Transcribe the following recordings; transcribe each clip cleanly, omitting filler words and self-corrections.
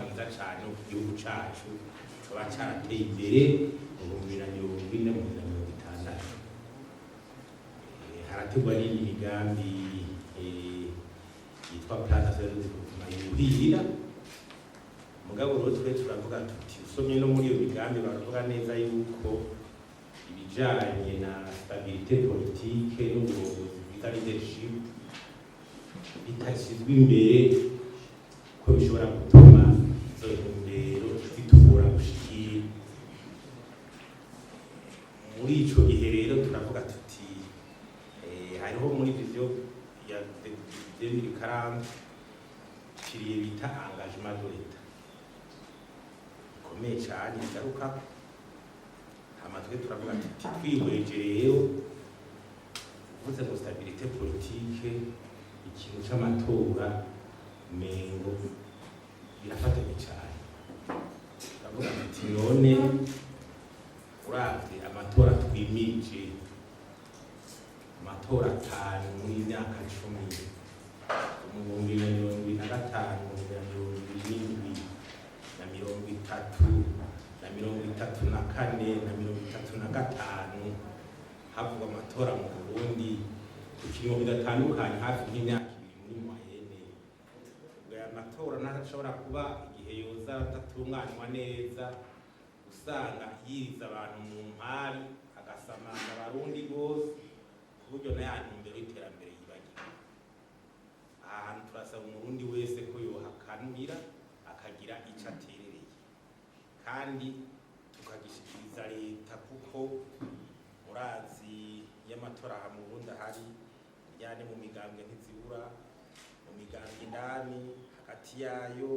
mwiza cane uko igihugu cacu coba carateye imbere mu 2040, mu 2060. Harategwa n'indi migambi yitwa Plan National de Développement yuhirira. Mugabo rero twe turavuga tuti, usomye no muri iyo migambi, baravuga neza yuko ibijanye na stabilité politique n'uburongozi bwiza, leadership, bitashyizwe imbere, ko bishobora gutuma izo ntumbero zitugora gushikira. Muri ico gihe rero turavuga tuti hariho muri vision ya 2040 pilier bita engagement de l'État, ikomeye cane igarukako. Hama twe turavuga tuti, twihweje rero, uvuze ngo stabilité politique, ikintu c'amatora mengo birafatanye cane. Turavuga tuti, none uravye amatora twimirije, amatora 5 muri myaka 10, mu 2025, mu 2027, na 30, na 34, na 35, havugwa amatora mu Burundi ku kiringo bidatandukanye, hafi nk'imyaka 2 muri moyenne. Ubwo aya matora ntashobora kuba igihe yoza adatunganywa neza, usanga yiriza abantu mu mpari, agasamaza Abarundi bose, ku buryo na ya ntumbero y'iterambere yibagiwe. Aha hantu turasaba Umurundi wese ko yohakanurira, akagira ico aterereye, kandi tukagishikiriza leta, kuko murazi iyo amatora aha mu Burundi ahari, ryane mu migambwe ntizibura, mu migambwe indani hagati yayo,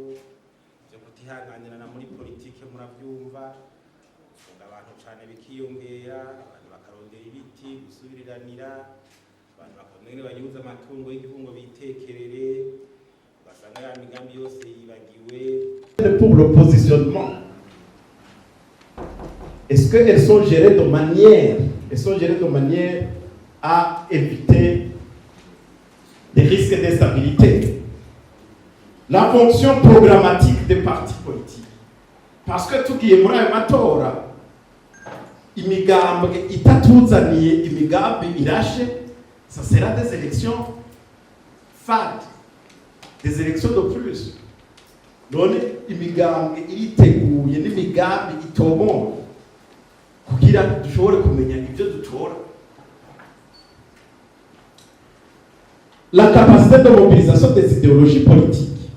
vyo kutihanganirana muri politike muravyumva, gufunga abantu cane bikiyongera, abantu bakarondera ibiti gusubiriranira, abantu bakarondera ingene banyuza amatungo y'igihugu ngo bitekerere, ugasanga ya migambi yose yibagiwe. Pour le positionnement, est-ce qu'elles sont gérées de manière, elles sont gérées de manière à éviter des risques d'instabilité? La fonction programmatique des partis politiques. Parce que tugiye muri ayo matora, imigambwe itatuzaniye imigambi irashe, ça sera des élections fades, des élections de plus. None imigambwe iriteguye n'imigambi itomoye kugira dushobore kumenya ibyo dutora? La capacité de mobilisation des idéologies politiques,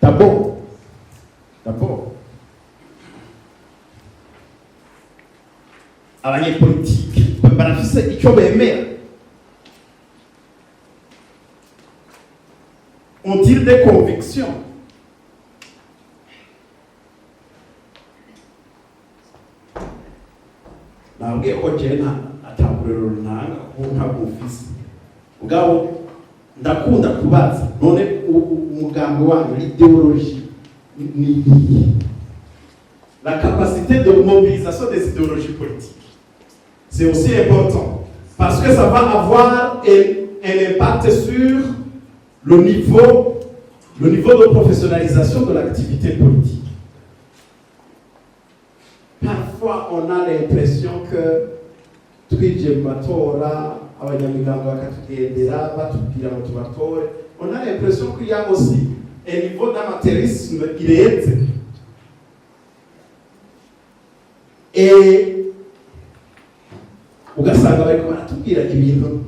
d'abord, d'abord abanyepolitike barafise icyo bemera? Ont-ils des convictions? Nabwiye ko jewe nta ataburero ntanga, ko ntabwo ufise. Mugabo ndakunda kubaza, none umugambi wanyu, l'idéologie ni iyihe? La capacité de mobilisation des idéologies politiques, c'est aussi important parce que ça va avoir un impact sur le niveau de professionnalisation de l'activité politique. Parfois, on a l'impression que twinjiye mu matora, abanyamigambo bakatugendera batubwira ngo tubatore. On a l'impression qu'il y a aussi un niveau d'amateurisme irenze. Et ugasanga bariko baratubwira ibintu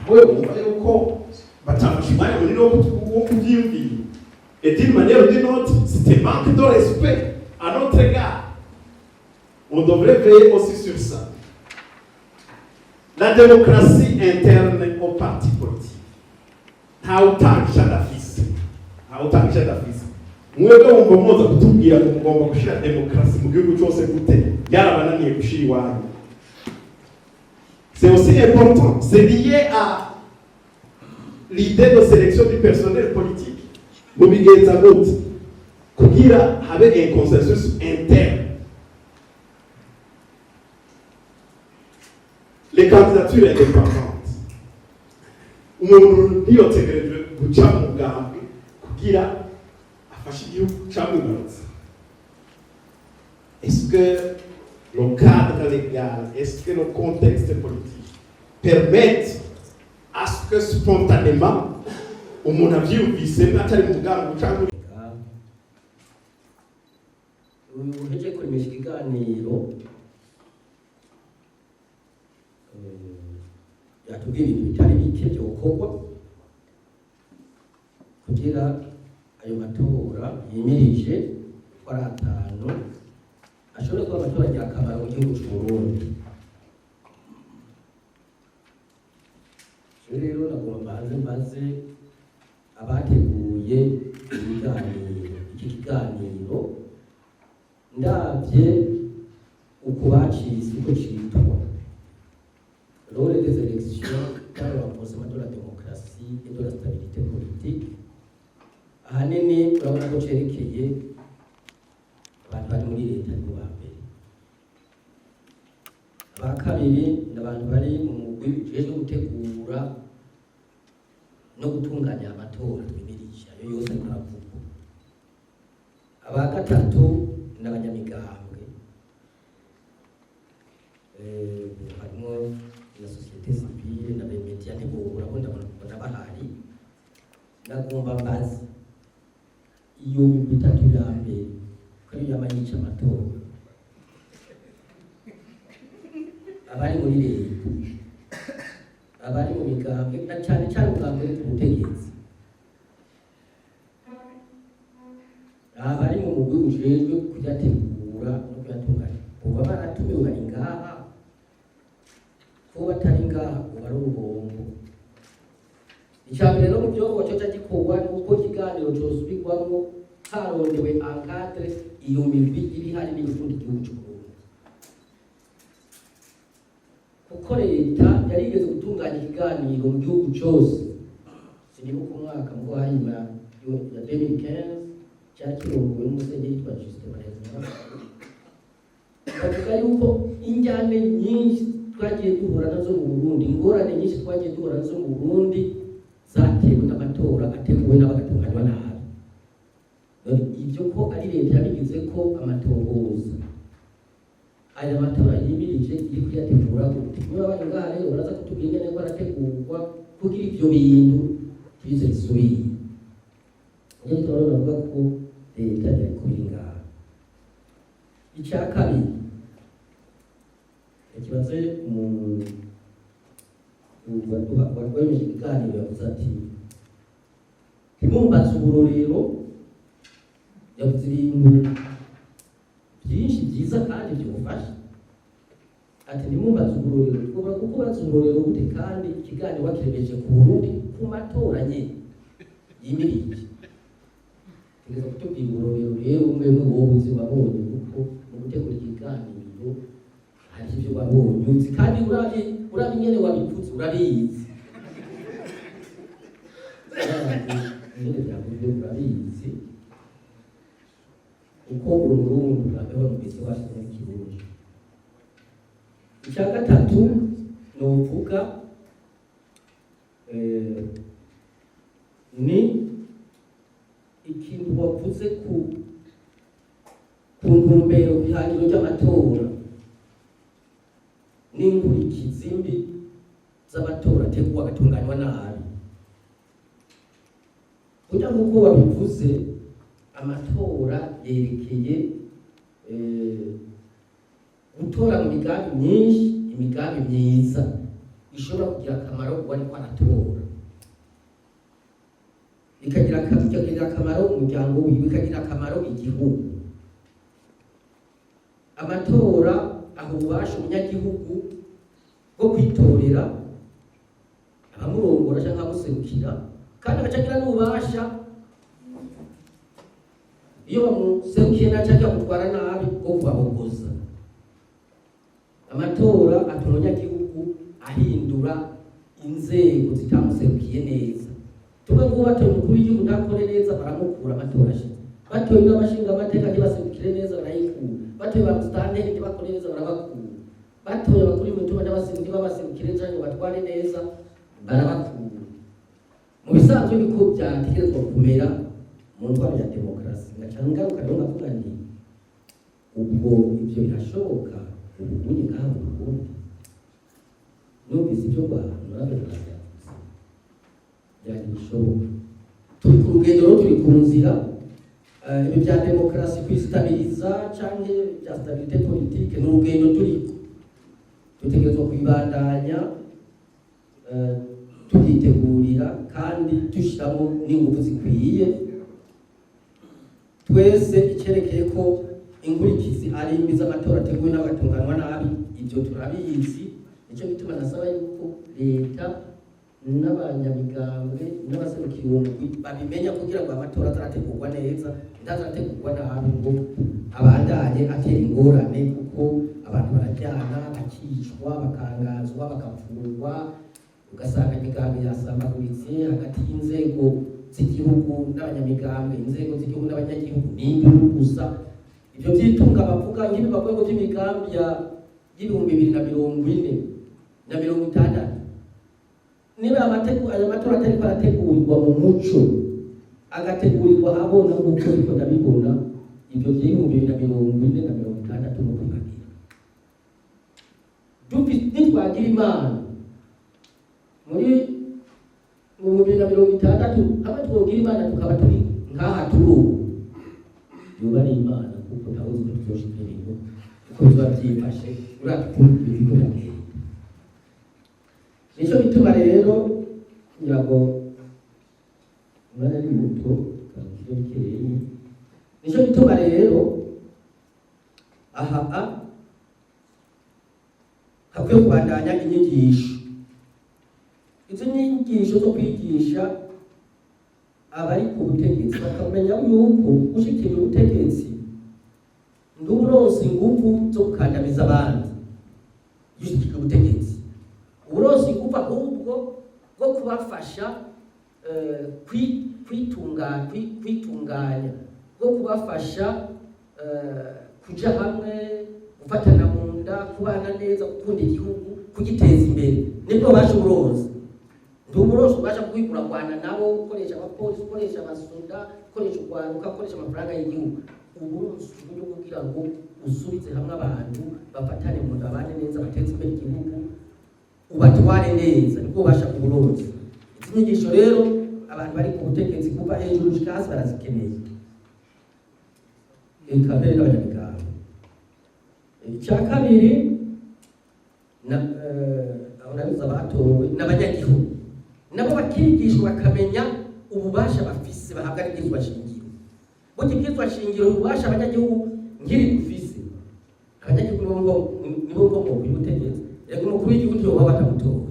we wumva yuko batafashe umwanya munini wo kuvyiyumvira. Et d'une manière ou d'une autre, c'était manque de respect à notre égard. On devrait veiller aussi sur ça. La démocratie interne au parti politique. Ntawe utanga icyo adafise, ntawe utanga icyo adafise. Mwebwe wumva muza kutubwira ngo mugomba gushyira demokarasi mu gihugu cyose gute, byarabananiye gushyira iwanyu? C'est aussi important, c'est lié à l'idée de sélection du personnel politique. Mubigenza gute kugira habe un consensus interne? Les candidatures indépendantes, umuntu ntiyotegerejwe guca mu mugambwe kugira afate. Afashe igihugu camwibarutse. Est-ce que le cadre légal, est-ce que le contexte politique permettent à ce que spontanément umuntu avyiyumvisemo atari mu mugambi canke Uyu uhejeje kuremesha ikiganiro yatubwiye ibintu bitari bike byokorwa kugira ayo matora yimirije ko ari atanu ashobore kuba amatora agira akamaro mu gihugu c'u Burundi. Jewe rero nagomba mbanze mbaze abateguye ibiganiro, iki kiganiro, ndavye uko bacise, uko citwa "Rôle des élections dans le renforcement de la démocratie et de la stabilité politique", ahanini urabona ko cerekeye abantu bari muri leta, nibo ba mbere. Aba kabiri ni abantu bari mu mugwi ujejwe gutegura no gutunganya amatora twimirije, ayo yose ariko aravugwa. Aba gatatu ni abanyamigambwe, harimo na société civile na ba médias, ntibobura bo, ndabona bahari. Nagomba mbaze iyo migwi itatu ya mbere ko ariyo yama yica amatora: abari muri leta, abari mu migambwe, na cyane cyane umugambwe uri ku butegetsi, abari mu mugwi ujejwe kuyategura no kuyatunganya, uba baratumiwe bari ngaha? Ko batari ngaha uba ari uruhombo. Icya mbere rero mu byokorwa cyoca gikorwa ni uko ikiganiro cosubirwamwo harondewe encadre iyo migwi iri hari n'ibikunda igihugu c'u Burundi, kuko leta yarigeze gutunganya ikiganiro mu gihugu cose, sinibuka umwaka, ngo hari nyuma ya 2015, cyari kirongowe n'umusenyeri yitwa Justin Baraheza. Bavuga yuko injyane nyinshi twagiye duhura nazo mu Burundi, ingorane nyinshi twagiye duhura nazo mu Burundi, zatewe n'amatora ateguwe n'abagatunganywa nabi. None ibyo ko ari leta yabigize ko amatohoza, aya matora yimirije iri kuyategura gute? Niba bari ngaha rero baraza kutubwira ingene ko arategurwa kugira ivyo bintu tubize bisubire. Niyo gituma rero bavuga ko leta yari kubiri ngaha. Icya kabiri ikibazo, umuntu wemeje ikiganiro yavuze ati: "Ntimumbaze uburorero." Yavuze ibintu byinshi byiza kandi byofasha, ati: "Ntimumbaze uburorero." Twobora kukubaza uburorero gute kandi ikiganiro bakiremeje ku Burundi, ku matora nyene yimirije? Tegeza kutubwira uburorero rero umwe umwe wowe uzi wabonye, kuko mu gutegura ikiganiro hari ibyo wabonye uzi, kandi uravye ingene wabivuze urabizi. Uravye ingene vyavuzwe urabizi, uko uri Umurundi urabeho mugezi wacu muri Kirundi. Icya gatatu novuga ni ikintu wavuze ku ntumbero, ihangiro ry'amatora n'inkurikizi mbi z'amatora ategurwa agatunganywa nabi. Burya nk'uko wabivuze, amatora yerekeye gutora mu migambi myinshi, imigambi myiza ishobora kugira akamaro uwo ariko aratora, ikagira akamaro umuryango wiwe, ikagira akamaro igihugu. Amatora aha ububasha umunyagihugu bwo kwitorera abamurongora cyangwa abamuserukira, kandi agaca agira n'ububasha iyo bamuserukiye nabi cyangwa bamutwara nabi bwo kubahogoza. Amatora atuma umunyagihugu ahindura inzego zitamuserukiye neza. Tuvuge ngo batoye umukuru w'igihugu ntakore neza, baramukura amatora ashize. Batoye n'abashinga amateka ntibaserukire neza, barayikura. Batoye ba musitanteri ntibakore neza, barabakura. Batoye abakuru b'imitumba ntibabaserukire neza ngo batware neza, barabakura. Mu bisanzwe niko byategerezwa kumera. Mu ntwaro ya demokarasi, ngaca ngaruka rero ngavuga nti: ubwo ibyo birashoboka ubu unye ngaha mu Burundi? Numvise ibyo kwa Honorable yavuze, byari bishoboka. Turi ku rugendo rero, turi ku nzira. Ibyo bya demokarasi, kwistabiriza canke bya stabilité politique, ni urugendo turiko, dutegerezwa kubibandanya, tubyitegurira kandi dushyiramo n'ingufu zikwiye twese. Icyerekeye ko inkurikizi ari mbi z'amatora ateguwe n'agatunganywa nabi, ibyo turabizi. Nicyo gituma nasaba yuko leta n'abanyamigambwe n'abaserukiye uwo mugwi babimenya, kugira ngo amatora atarategurwa neza, ntazarategurwa nabi ngo abandanye atera ingorane, kuko abantu barajyana, bakicwa, bakangazwa, bakafungwa, ugasanga imigambi yasambaguritse hagati y'inzego z'igihugu n'abanyamigambwe, inzego z'igihugu n'abanyagihugu, n'induru gusa. Ibyo by'itunga bavuga, nk'ibi bavuga ngo by'imigambi ya y'2040 na 60, niba aya matora atariko arategurirwa mu muco, agategurirwa abona nk'uko ariko ndabibona, ibyo by'2040 na 60 no kwibagira. Nitwagira Imana muri mu 2060, hamwe twogira Imana tukaba turi nk'aha turi ubu, yoba ari Imana, kuko ntawuzi ko tuzoshika ibintu uko bizoba byifashe. Uravye ukuntu biriko biragenda, nico gituma rero ngira ngo umwanya ari muto, kavuge bikeyi. Nico gituma rero aha hakwiye kubandanya inyigisho, izo nyigisho zo kwigisha abari ku butegetsi, bakamenya yuko ushikira ubutegetsi nduburonse ingufu zo gukandamiza abandi. Iyo ushikira ubutegetsi, uburonse ingufu ahubwo bwo kubafasha kwitunganya, bwo kubafasha kuja hamwe, gufatana mu nda, kubana neza, gukunda igihugu, kugiteza imbere. Nibwo basha uburonse. Ndi uburonse ubasha kwigura kwana nabo, ukoresha abapolisi, ukoresha abasoda, ukoresha urwaruka, ukoresha amafaranga y'igihugu. Uburonse uburyo kugira ngo usubize hamwe abantu, bafatane mu nda, babane neza, bateze imbere igihugu, ubatware neza, nibwo ubasha kuburonse. Izi nyigisho rero abantu bari ku butegetsi kuva hejuru gushika hasi barazikeneye, eka mbere n'abanyamigambwe. Icya kabiri na aho nabivuze, abatowe n'abanyagihugu nabo bakigishwa, bakamenya ububasha bafise bahabwa n'ibwirizwa shingiro. Burya ibwirizwa shingiro, ububasha abanyagihugu nkiri dufise, abanyagihugu nibo nkomoko y'ubutegetsi. Reka umukuru w'igihugu ntiyoba batamutowe,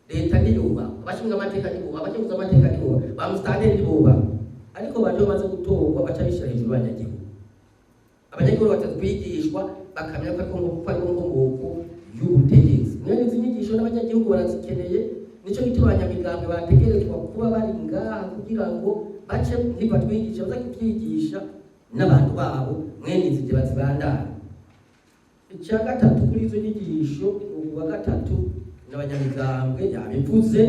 leta ntiyubahwa, abashinzwe amateka ntibubahwa, abakenguza amateka ntibubahwa, ba musitanteri ntibubahwa. Ariko baje bamaze gutorwa, baca bishyira hejuru y'abanyagihugu. Abanyagihugu batatu kwigishwa, bakamenya ko ariko nkomoko y'ubutegetsi. Mwene izi nyigisho n'abanyagihugu barazikeneye. Nico gituma abanyamigambwe bategerezwa kuba bari ngaha, kugira ngo bace ntibatwigisha, baza kubyigisha n'abantu babo, mwene izi bazibandanye. Icya gatatu kuri izo nyigisho, uwa gatatu n'abanyamigambwe yabivuze,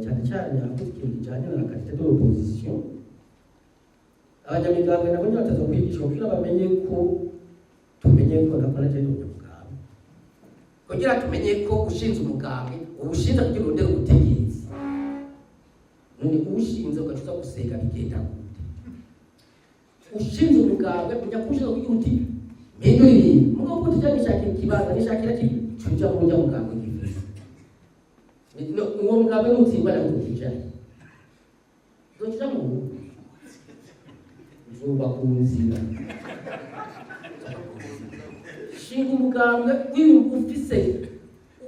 cyane cyane yavuze ikintu kijanye na qualité de l'opposition. Abanyamigambwe nabo nyine bataza kwigishwa kugira bamenye ko, tumenye ko nakora je umunyamugambwe, kugira tumenye ko ushinze umugambwe uwushinze kugira urondere ubutegetsi. None uwushinze ugaca uza gusega, bigenda gute? Ushinze umugambwe, menya ko ushinze kugira uti mpindura ibintu, mugabo ko tujya nishakira ikibanza, nishakira ki, tuja mu rujya mugambwe gifise. Uwo mugambwe nutsindwa nawe ukijaye, uzoja mu uzoba ku nzira. Shinga umugambwe ufise,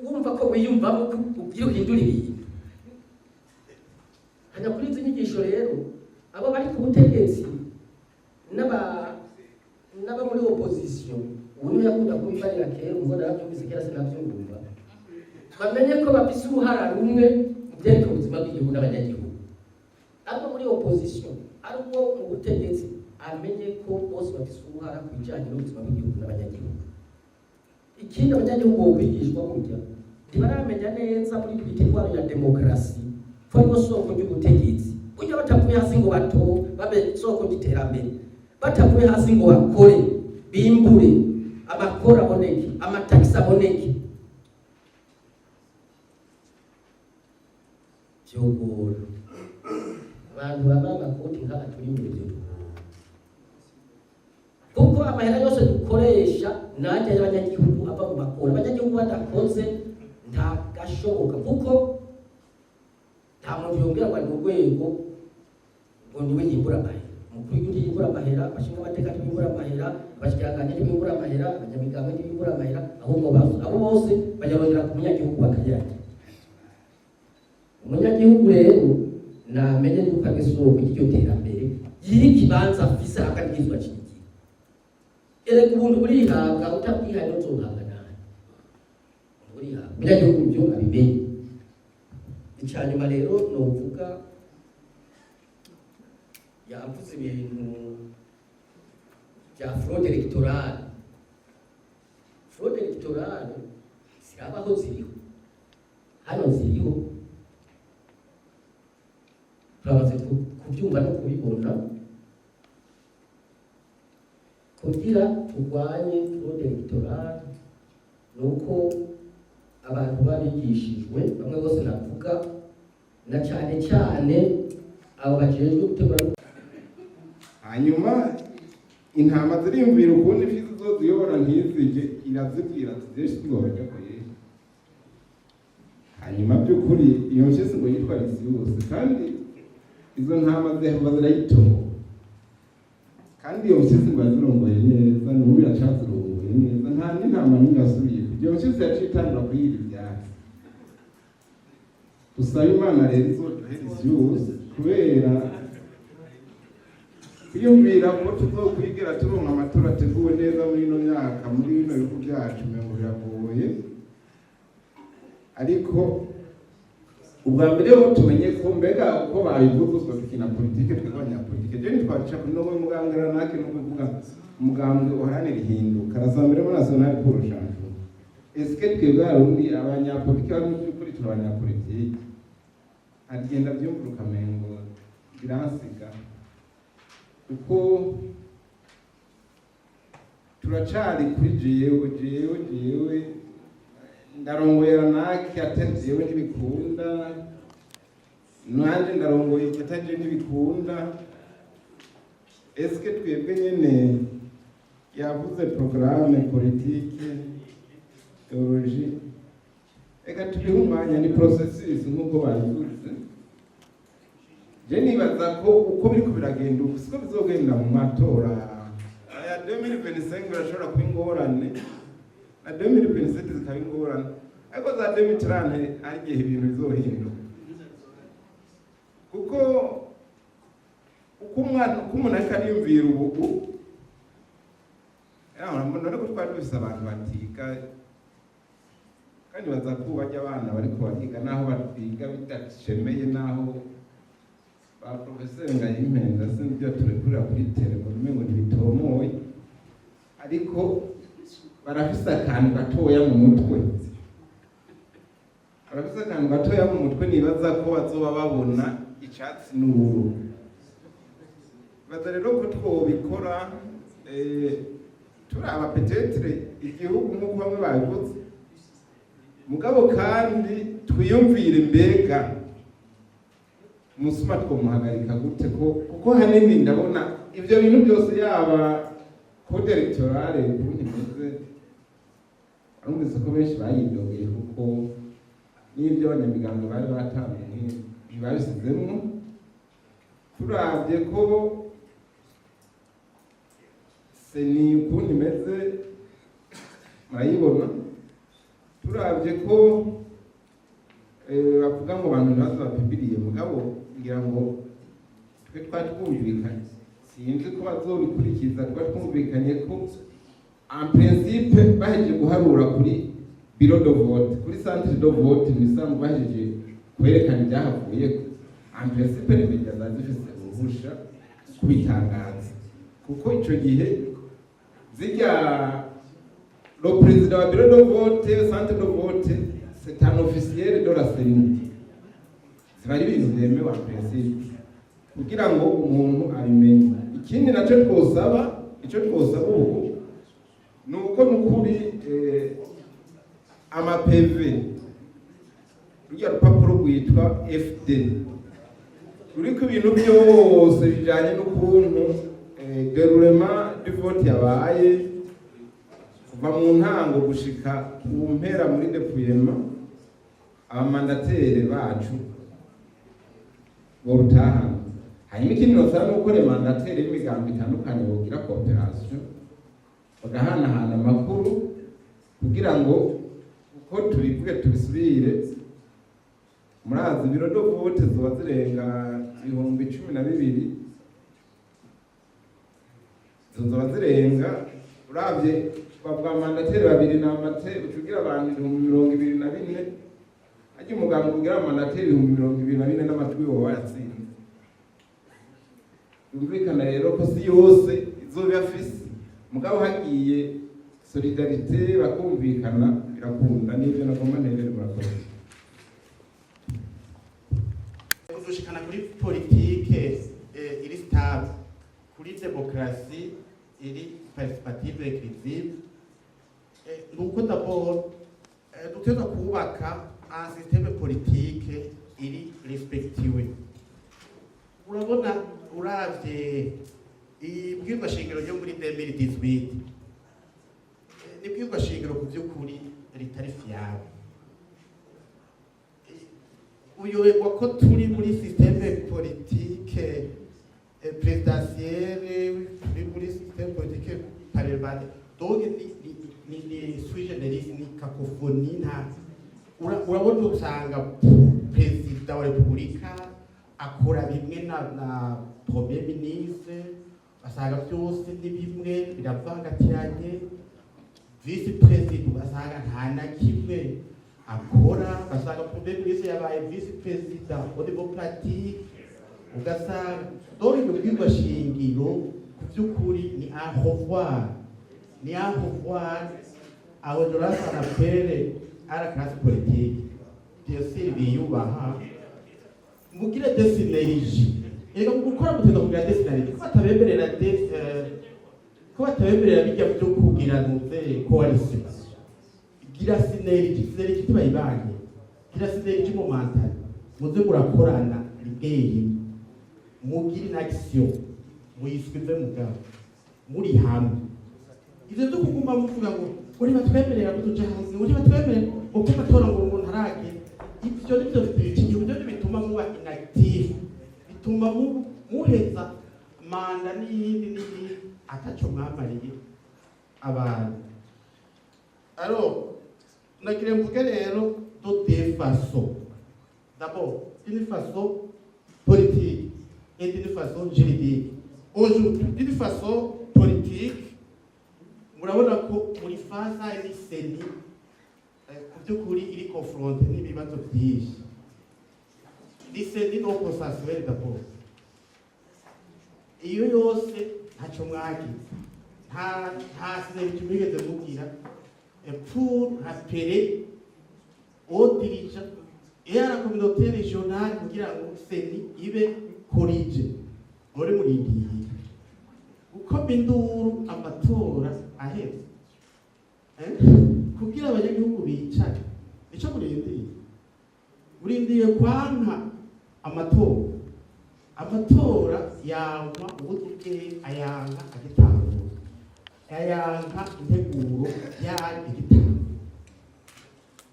wumva ko wiyumvamo ko ugira uhindura ibintu. Hanyuma kuri izi nyigisho rero, abo bari ku butegetsi n'aba muri opposition, ubu niwe yakunda kubibarira kera, ubwo narabyumvise kera sinabyumva, bamenye ko bafise uruhara rumwe mu byerekeye ubuzima bw'igihugu n'abanyagihugu. Ariko muri opposition, ari uwo mu butegetsi, amenye ko bose bafise uruhara ku bijanye n'ubuzima bw'igihugu n'abanyagihugu. Ikindi abanyagihugu bokwigishwa, burya ntibaramenya neza muri twita intwaro ya demokarasi ko ariyo soko ry'ubutegetsi. Burya Burya batavuye hasi ngo bato babe soko ry'iterambere, batavuye hasi ngo bakore, bimbure, amakoro aboneke, amatagisi aboneke, vyogora abantu bambaye amakoti nk'aba turi imbere. Vyo kuko amahera yose dukoresha najya y'abanyagihugu ava mu makoro. Abanyagihugu badakoze ntagashoboka, kuko nta muntu yongera ngo ari mu rwego ngo niwe yimbura amahera. Umukuru w'igihugu yimbura amahera, abashinga amateka ntibimbura amahera, abashikiranganji ntibimbura amahera, abanyamigambwe ntibimbura amahera, ahubwo abo bose bayarondera ku munyagihugu bakayarya. Umunyagihugu rero namenye yuko ari isoko ry'iryo terambere, yiri ikibanza afise akabwirizwa shingiro. Erega ubuntu burihabwa, utabwihaye ntuzohabwa nabi. Burihabwa, umunyagihugu ibyo abimenye. Icya nyuma rero novuga, yavuze ibintu bya fraude électorale. Fraude électorale zirabaho, ziriho hano, ziriho, turamaze kubyumva no kubibona. Kugira turwanye fraude électorale ni uko abantu babigishijwe, bamwe bose navuga, na cyane cyane abo bajejwe gutegura. Hanyuma intama ziriyumvira ukuntu ifi zizoziyobora ntizige, irazibwira ati: "Jeshi singobajakoye." Hanyuma by'ukuri iyo mpyisi ngo yitwa Lisiyusi, kandi izo ntama zihava zirayitora. Kandi iyo mpyisi ngo yazirongoye neza, n'ubu iracazirongoye neza, nta n'intama n'imwe yasubiye kurya. Iyo mpyisi yaciye itangura kuyira ivyatsi. Dusaba Imana rero izoduhe Lisiyusi, kubera kwiyumvira ko tuzokwigera turonka amatora ateguwe neza muri ino myaka, muri bino bihugu byacu, umengo biragoye. Ariko ubwa mbere ho tumenye ko mbega uko babivuze, ubwo dukina politike twebwe abanyapolitike, je ntitwaca kuri no mugambwe runaka, no kuvuga umugambwe uharanira ihinduka, Rassemblement National pour le Changement. Est-ce que twebwe Abarundi, abanyapolitike bari mu by'ukuri turi abanyapolitike? Agenda byumva ukamengo biransiga, kuko turacari kuri jewe, jewe, jewe ndarongoye ranaki, atari jewe ntibikunda, nanje ndarongoye iki, atari jewe ntibikunda. Eske twebwe nyene, yavuze programme politique, théologie, reka tubihe umwanya, ni processus nk'uko babivuze. Je nibaza ko uko biriko biragenda ubu siko bizogenda mu matora aya 2025. Birashobora kuba ingorane, na 2027 zikaba ingorane, ariko za 2030 ari igihe ibintu bizohinduka, kuko uko umwana, uko umuntu ariko ariyumvira ubu, none ko twari dufise abantu batiga, kandi baza kuba abana bariko bariga, naho batiga bidashemeye, naho ba professeur Ngayimpenda sinzi ibyo turekurira kuri telefone, umengo ntibitomoye, ariko barafise akantu gatoya mu mutwe, barafise akantu gatoya mu mutwe. Nibaza ko bazoba babona icatsi n'ubururu. Baza rero ko twobikora, turaba peut-être igihugu nk'uko bamwe babivuze, mugabo kandi twiyumvire mbega umusuma twomuhagarika gute, ko kuko hanini ndabona ibyo bintu byose, yaba code électorale ukuntu imeze, arumvise ko benshi bayidogeye, kuko n'ibyo abanyamigambo bari batanze ntibabisizemwo. Turabye ko CENI ukuntu imeze, murayibona. Turabye ko bavuga ngo abantu ntibaze bapibiriye, mugabo ngira ngo twe twari twumvikanye, sinzi ko bazobikurikiza, twari twumvikanye ko en principe bahejeje guharura kuri bureau de vote, kuri centre de vote, imisango bahejeje kwerekana ibyahavuye, en principe les médias zari zifise uruhusha kubitangaza, kuko ico gihe zirya le président wa bureau de vote, centre de vote, c'est un officiel de la CENI, ziba ari ibintu byemewe en principe. Kugira ngo umuntu abimenye. Ikindi nacyo twosaba, icyo twosaba ubu ni uko nukuri ama PV, ruriya rupapuro rwitwa FD ruriko ibintu byose bijanye n'ukuntu déroulement du vote yabaye kuva mu ntango gushika ku mpera muri dépouillement, aba mandataires bacu borutahana. Hanyuma ikindi nosaba ni uko les mandataires y'imigambi itandukanye bogira coopération, bagahanahana amakuru, kugira ngo uko tubivuge tubisubire. Murazi bureaux de vote zoba zirenga 12,000, izo zoba zirenga. Uravye bavuga mandataires babiri na mate ucugira abantu 24,000. Harya umuganga ugira mandataires 24,000 n'amajwi woba wayatsinze. Yumvikana rero ko si yose izoba afise, mugabo hagiye solidarité bakumvikana, birakunda. N'ivyo nagomba nterere. Murakoze. Kudushikana kuri politike iri stable, kuri démocratie iri participative, inclusive, nuko d'abord dutegerezwa kubaka un système politique iri respecté. Urabona, uravye ibwirwa shingiro ryo muri 2018, nibwirwa shingiro ku by'ukuri ritari fiable. Uyoberwa ko turi muri système politique présidentielle, turi muri système politique parlementaire, donc ni sui generis, ni cacophonie. Nta urabona, usanga perezida wa repubulika akora bimwe na premier ministre, basanga byose ni bimwe, biravangatiranye. Vice-président ugasanga nta na kimwe akora, ugasanga premier ministre yabaye vice-président au niveau pratique. Ugasanga donc iryo bwirwa shingiro ku by'ukuri ni à revoir, ni à revoir. Aho je lance un appel à la classe politique, bien sûr biyubaha, mugire des synergies. Erega mu gukora muteza kugira des synergies, ko batabemerera ko batabemerera bijya byo kugira nuze coalition. Gira synergie, synergie tubayibanye, gira synergie momentane, muze murakorana rimwe rimwe, mugire une action muyisubize, mugabo muri hamwe. Ivyo byo kuguma muvuga ngo ntibatwemerera ko tuja hanze, ngo ntibatwemerera, ngo ko amatora ngo ntaragera, ivyo nivyo bica igihugu, ivyo bituma muba inactif, bituma muheza manda n'iyindi n'iyindi ataco mwamariye abantu. Alors nagira mvuge rero de deux façons: d'abord d'une façon politique et d'une façon juridique. Aujourd'hui, d'une façon politique, murabona ko muri phase ni CENI ku by'ukuri iri confrontée n'ibibazo byinshi. Ni CENI non consensuelle d'abord, iyo yose ntacyo mwagize, nta synergie mwigeze mugira pour rappeler aux dirigeants et à la communauté régionale kugira ngo CENI ibe corrigée. Muri murindiye gukoma induru amatora aheze, eh? Kugira abanyagihugu bicare, nico murindiye. Murindiye kwanka amatora. Amatora yankwa ubuze ayanka agitangura, ayanka integuro yayo igitangura.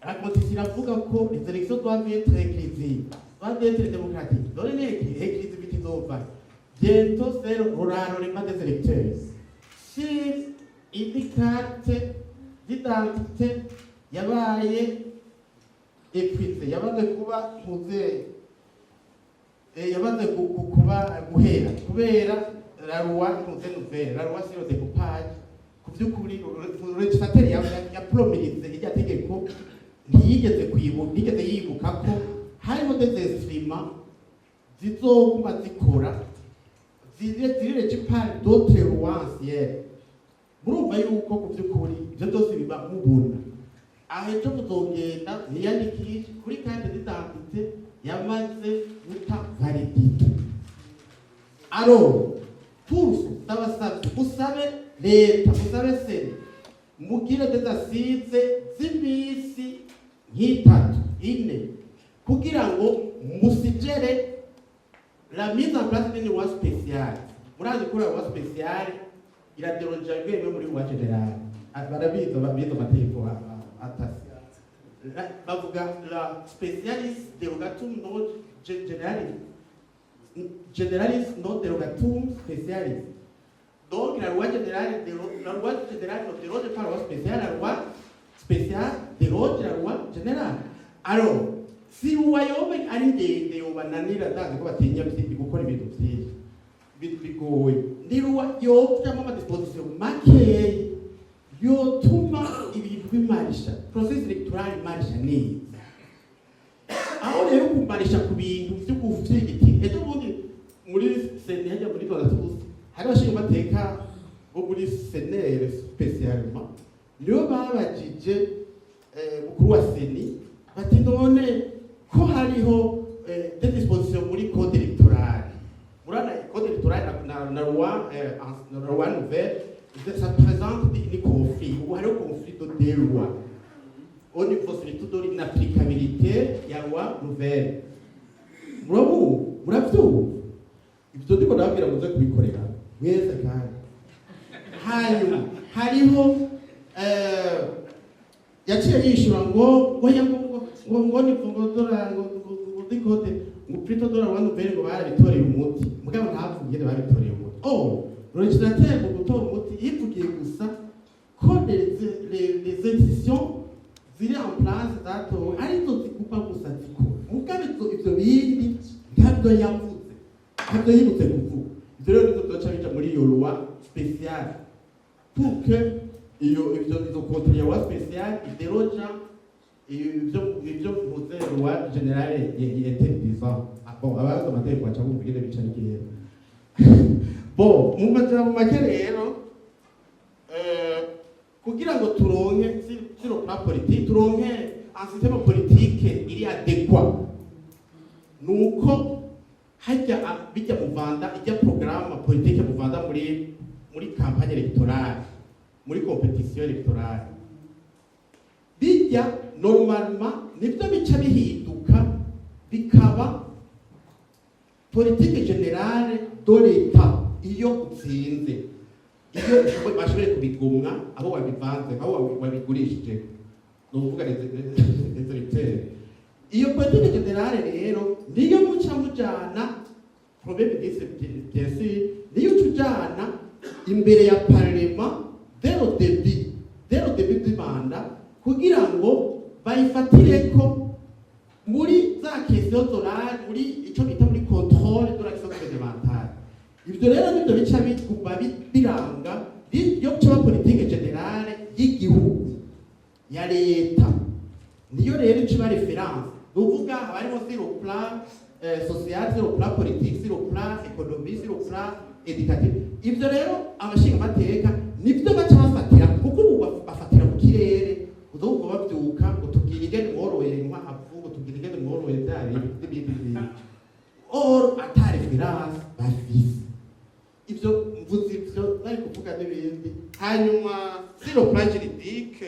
La constitution iravuga ko les élections doivent être inclusives, doivent être démocratiques. Dore ni inclusivité izova bientôt, c'est le l'enrôlement des électeurs sur une carte d'identité yabaye épuisée, yamaze kuba muze, yamaze kuba guhera kubera la loi muze nouvelle, la loi sur le découpage. Ku by'ukuri législateur yapromulgué irya tegeko, ntiyigeze kwibuka, ntiyigeze yibuka ko hariho des instruments zizoguma zikora ziri régies par d'autres lois anciennes. Murumva yuko ku by'ukuri ibyo byose biba mubona aho ejo muzogenda mwiyandikishe kuri carte d'identité yamaze guta validité. Alors, pour ndabasabye, musabe leta, musabe CENI, mugire des assises z'iminsi nk'itatu, ine, kugira ngo musuggère la mise en place d'une loi spéciale. Murazi ko la loi spéciale iradéroger bimwe muri loi générale. Barabizi ababizi amategeko atasi. Bavuga la specialis derogatum non generalis, generalis non derogatum specialis. Donc la loi générale ne déroge pas la loi spéciale, la loi spéciale déroge la loi générale. Alors, si loi yoba ari ndende yobananira, ndazi ko batinya gukora ibintu vyinshi, ibintu bigoye, ni loi yojamwo amadispositions makeyi yotuma ibintu bimarisha, processus électoral imarisha neza. Aho rero kumarisha ku bintu vyo kuvyigitina, ejo bundi muri CENI hajya muri Rwanda hari abashinga amateka bo muri CNL spécialement, nibo babajije mukuru wa CENI bati: "None ko hariho des dispositions muri code électoral?" Murana code électoral na loi na loi nouvelle, ça présente une conflit, ubu hariho conflit de deux lois au niveau surtout de l'inapplicabilité ya loi nouvelle. Murabu muravyumva ibyo ndiko ndababwira, muze kubikorera mwese. Kandi hanyuma hariho yaciye yishura ngo oya, ngo ni ngo dora ngo dikote ngo plutôt de la loi nouvelle, ngo barabitoreye umuti, mugabo ntavuge ingene babitoreye umuti. Oh, le législateur mu gutora umuti yivugiye gusa ko les institutions ziri en place zatowe arizo ziguma gusa zikora, mugabo ivyo bindi ntabyo yavuze, ntabyo yibutse kuvuga. Ivyo rero nivyo vyoca bija muri iyo loi spéciale pour que iyo ivyo izo contre ya loi spéciale idéroger ivyo mvuze loi générale interdisant. Ah, bon, abazi amategeko baca bumva ingene bica bigenda. Bon, mu majambo make rero, kugira ngo turonke sur le plan politique, turonke un système politique iri adéquat, nuko hajya bijya muvanda ijya programme politique muvanda muri campagne électorale, muri compétition électorale, bijya normalement nibyo bica bihinduka bikaba politique générale de l'État iyo utsinze, iyo bashoboye kubigumwa abo wabivanze, aho wabigurishije, ni ukuvuga les électeurs. Iyo politique générale rero niyo muca mujana, premier ministre bien sûr, niyo uca ujana imbere ya parlement dès le début du mandat, kugira ngo bayifatireko muri za questions orales, muri ico bita muri contrôle de l'action gouvernementale. Ivyo rero nivyo bica biguma biranga iyo coba politique générale y'igihugu, ya leta. Niyo rero ica iba référence, ni ukuvuga haba harimo sur le plan social, sur le plan politique, sur le plan économique, sur le plan éducatif. Ivyo rero abashingamateka nivyo baca bafatira, kuko ubu bafatira mu kirere. Uzumva bavyuka ngo: "Tubwire ingene mworoye inkwavu", ngo: "Tubwire ingene mworoye bya bindi", n'ibindi n'ibindi, or ata référence bafise. Ivyo mvuze, ivyo bari kuvuga n'ibindi. Hanyuma sur le plan juridique,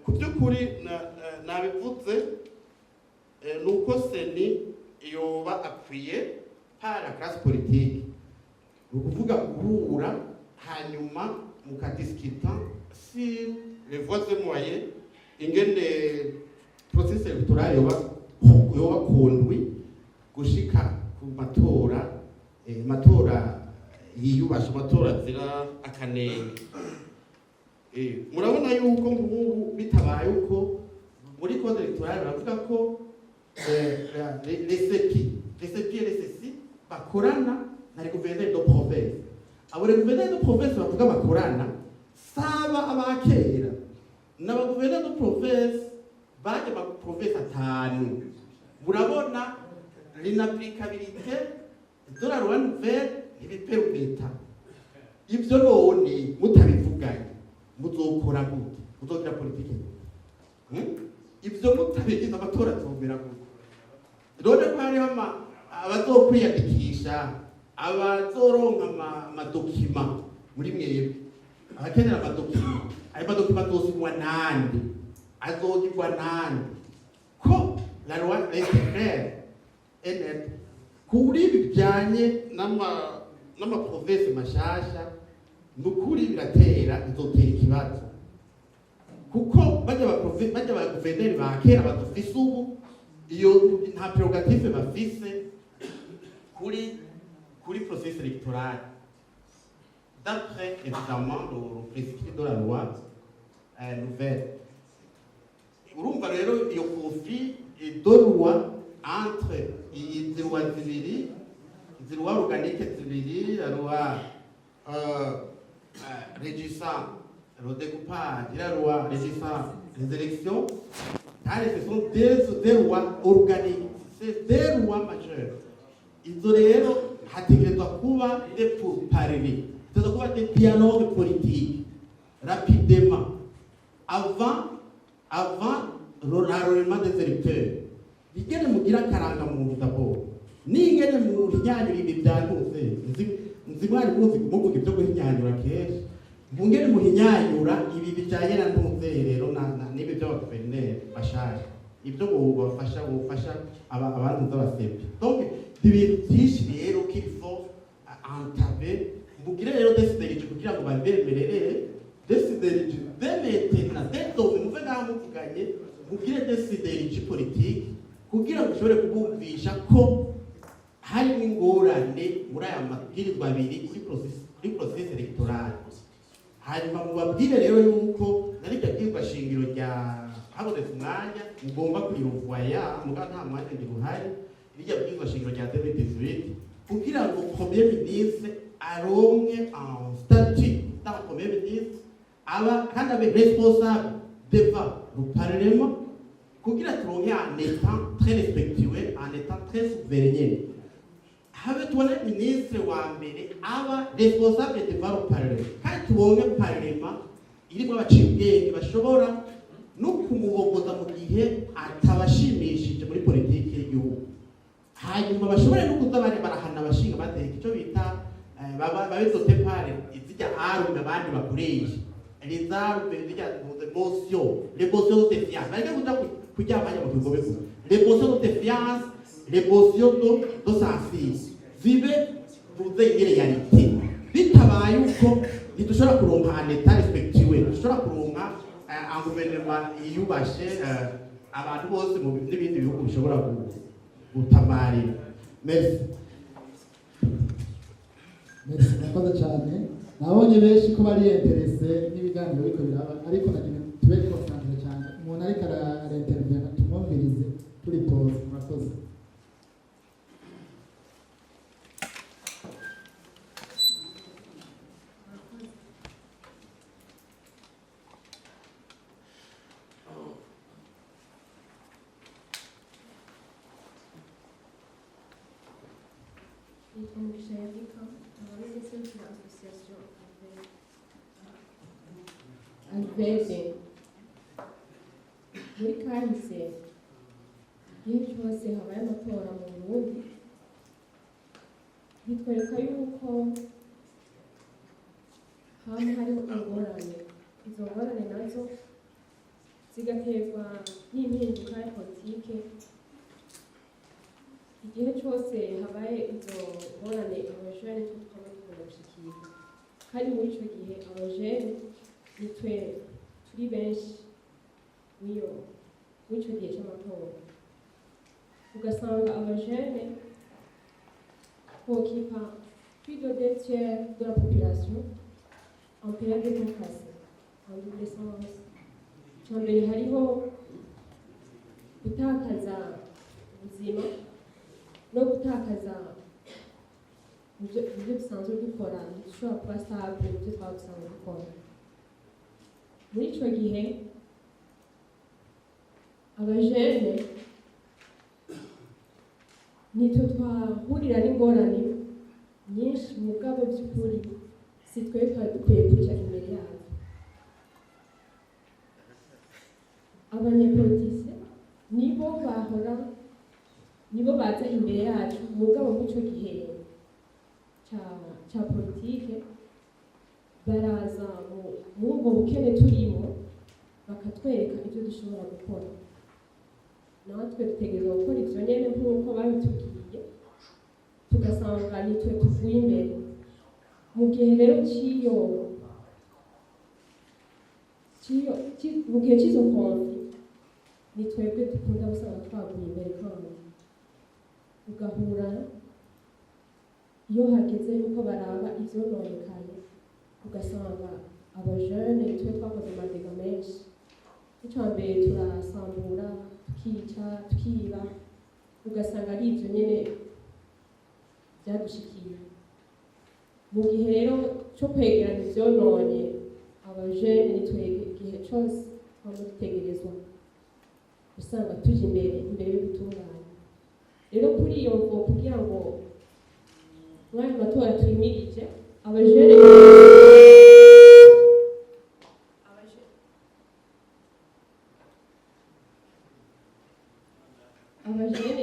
ku by'ukuri nabivuze, ni uko CENI yoba appuyée par la classe politique, ni ukuvuga guhura hanyuma mukadiscuta sur les voies et moyens ingene processus électoral yoba conduit gushika ku matora, matora yiyubasha, amatora azira akanenge. Murabona yuko ngubu bitabaye uko, muri code électoral baravuga ko les CEPI, les CEPI et les CECI bakorana na les gouverneurs de province. Abo les gouverneurs de province bavuga bakorana saba abakera n'aba gouverneurs de province baje ma province atanu. Murabona l'inapplicabilité de la loi nouvelle ntibipermetta ivyo. None mutabivuganye muzokora gute? Muzogira politike gute? Ivyo mutabigize, amatora azomera gute? None ko hariho Abazokwiyandikisha, abazoronka amadocuments muri mwebwe, abakenera amadocuments, ayo madocuments azosinywa nande? Azogirwa nande? Ko la loi reste claire et nette kuri ibi bijyanye n'amaprovinces mashasha, ni ukuri biratera, bizotera ikibazo, kuko bajya ba guverineri ba kera badufise ubu, iyo nta prérogative bafise kuri processus électoral, d'après évidemment le prescrit de la loi nouvelle. Urumva rero iyo conflit de loi entre izi loi zibiri, izi loi organique zibiri, la loi régissant le découpage et la loi régissant les élections, car ce sont des lois organiques, c'est des lois majeures. Izo rero hategerezwa kuba des pourparlers, hategerezwa kuba des dialogues politiques rapidement avant l'enrôlement des électeurs. Ingene mugira akarangamuntu d'abord, n'ingene muhinyanyura ibi byantutse, nzi mwari muzi muvuga ibyo guhinyanyura kenshi, mungene muhinyanyura ibi bijanye na ntuze rero n'ibi by'abaguverineri bashaje, ibyo bubafasha, bufasha abantu z'abasepe. Donc ibintu byinshi rero qu'il faut entamer. Mugire rero des synergies kugira ngo babemerere des synergies dès maintenant, dès demain. Muve ngaho muvuganye, mugire des synergies politiques kugira ngo ushobore kubumvisha ko harimo ingorane muri aya mabwirizwa abiri kuri processus électoral. Hanyuma mubabwire rero yuko na rirya bwirizwa shingiro rya habonetse umwanya mugomba kuriruvoya, muga nta mwanya ngiruhari, rirya bwirizwa shingiro rya 2018, kugira ngo premier ministre aronke un statut d'un premier ministre, aba kandi abe responsable devant le parlement, kugira turonke un état très respectueux, un état très souverain, habe tubone ministre wa mbere aba responsable devant le parlement, kandi tubonye parlement irimo abaciye ubwenge bashobora no kumubogoza mu gihe atabashimishije muri politiki y'igihugu. Hanyuma bashobore no kuza bari barahana abashinga bateka icyo bita babe dotés par izijya armes abandi bakoresha, les armes zijya motion, les motions de défiance. Bareke kuja kuryamanya mu kigobe gusa. Les motions de défiance, les motions de censure zibe tuze réalité. Bitabaye uko, ntidushobora kuronka un état respectueux, ntidushobora kuronka un gouvernement yiyubashe, abantu bose mu n'ibindi bihugu bishobora gutamarira. Merci. Merci, murakoze cyane. Nabonye benshi ko bari intéressés n'ibiganiro biriko biraba, ariko nagira tube concentrés cyane. Umuntu ariko araintervena tumwumvirize turi pause. Murakoze. Nitwa Mugisha Erika, nkaba minisitiri wa association Alvede. Muri kahise, igihe cyose habaye amatora mu Burundi, bitwereka yuko hama hariho ingorane. Izo ngorane nazo zigaterwa n'impinduka ya politike. Igihe cyose habaye izo ngorane, abajene two twaba dukunda gushikirwa, kandi muri ico gihe abajene nitwe turi benshi niyo muri ico gihe c'amatora. Ugasanga abajene bokipa plus de deux tiers de la population en période de démocratie, en double sens. Icya mbere, hariho gutakaza ubuzima no gutakaza ibyo dusanzwe dukora. Ntidushobora kuba stable mu byo twaba dusanzwe dukora. Muri icyo gihe abajene nitwe twahurira n'ingorane nyinshi. Mugabo by'ukuri si twe twari dukwiye kuja imbere yazo. Abanyepolitike nibo bahora, Nibo baza imbere yacu. Mugabo muri ico gihe ca politike baraza muri ubwo bukene turimo, bakatwereka ibyo dushobora gukora. Natwe dutegerezwa gukora ivyo nyene nk'uko babitubwiye, tugasanga nitwe tuvuye imbere. Mu gihe rero mu gihe c'izo conflits, ni twebwe dukunda gusanga twaguye imbere, kandi ugahura iyo hageze yuko baraba ivyononekaye, ugasanga abajene nitwe twakoze ama dégâts menshi. Ica mbere turasambura, tukica, tukiba, ugasanga ari ivyo nyene vyadushikiye. Mu gihe rero co kwegeranya ivyononye, abajene nitwebwe igihe cose twama dutegerezwa usanga tuja imbere y'ubutungane. Rero kuri iyo mvo, kugira ngo muri ayo matora twimirije, abajene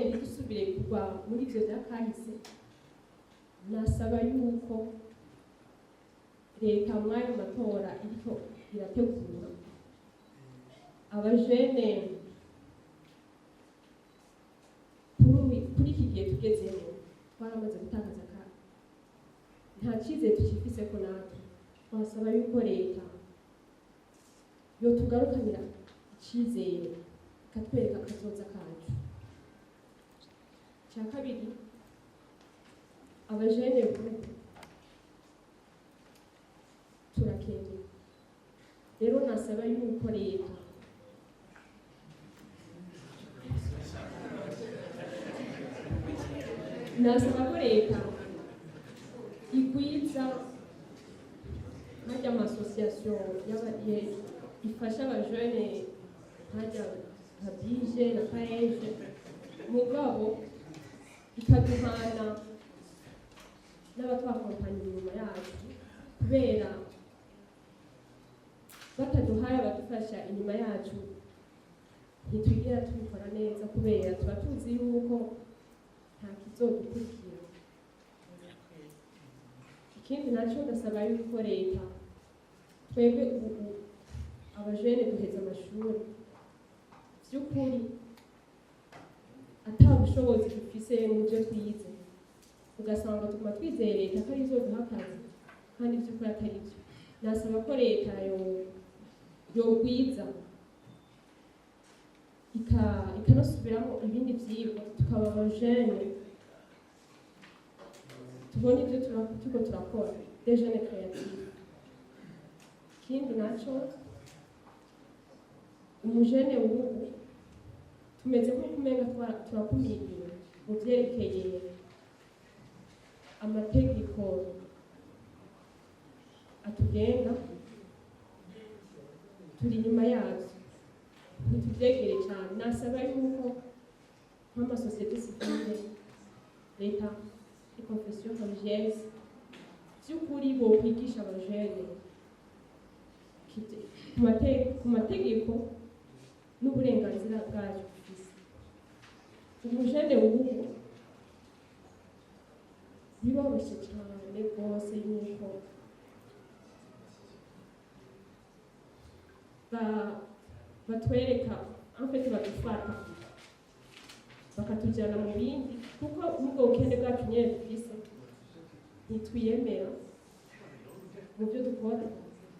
ntidusubire kugwa muri ivyo vyakahise, nasaba yuko leta mw'ayo matora iriko irategura, abajene kuri iki gihe tugezemo twaramaze gutakaza ka nta cyizere tukifise ko natwe twasaba yuko leta yotugarukanira icyizere, ikatwereka akazoza kacu. Icya kabiri, abajene bubu turakenye. Rero nasaba yuko leta nasaba ko leta igwiza hajya ama associations ifasha abajene, hajya nka bije na PAEEJ, mugabo ikaduhana n'abatwakompanya inyuma yacu, kubera bataduhaye abadufasha inyuma yacu ntitwigera tubikora neza, kubera tuba tuzi yuko nta kizodukurikira. Ikindi nacyo, ndasaba yuko leta, twebwe ubu abajene duheza amashuri by'ukuri ata bushobozi dufise mu byo twize, ugasanga tuguma twizeye leta ko arizo duha akazi kandi by'ukuri atari byo. Nasaba ko leta yogwiza ikanasubiramo ibindi vyigwa, tukaba abajene tubona ibyo turiko turakora, des jeunes créatifs. Ikindi naco, umujene w'ubu tumeze nk'uko umenga turakumiriwe mu vyerekeye amategeko atugenga, turi inyuma yavyo, ntituvyegere cane. Nasaba yuko nk'ama sociétés civiles, leta, confessions religieuses, vy'ukuri bokwigisha abajene ku mategeko n'uburenganzira bwacu dufise. Umujene w'ubu biroroshye cane rwose yuko batwereka, en fait badufata bakatujyana mu bindi, kuko n'ubwo bukene bwacu nyene dufise ntitwiyemera mu byo dukora.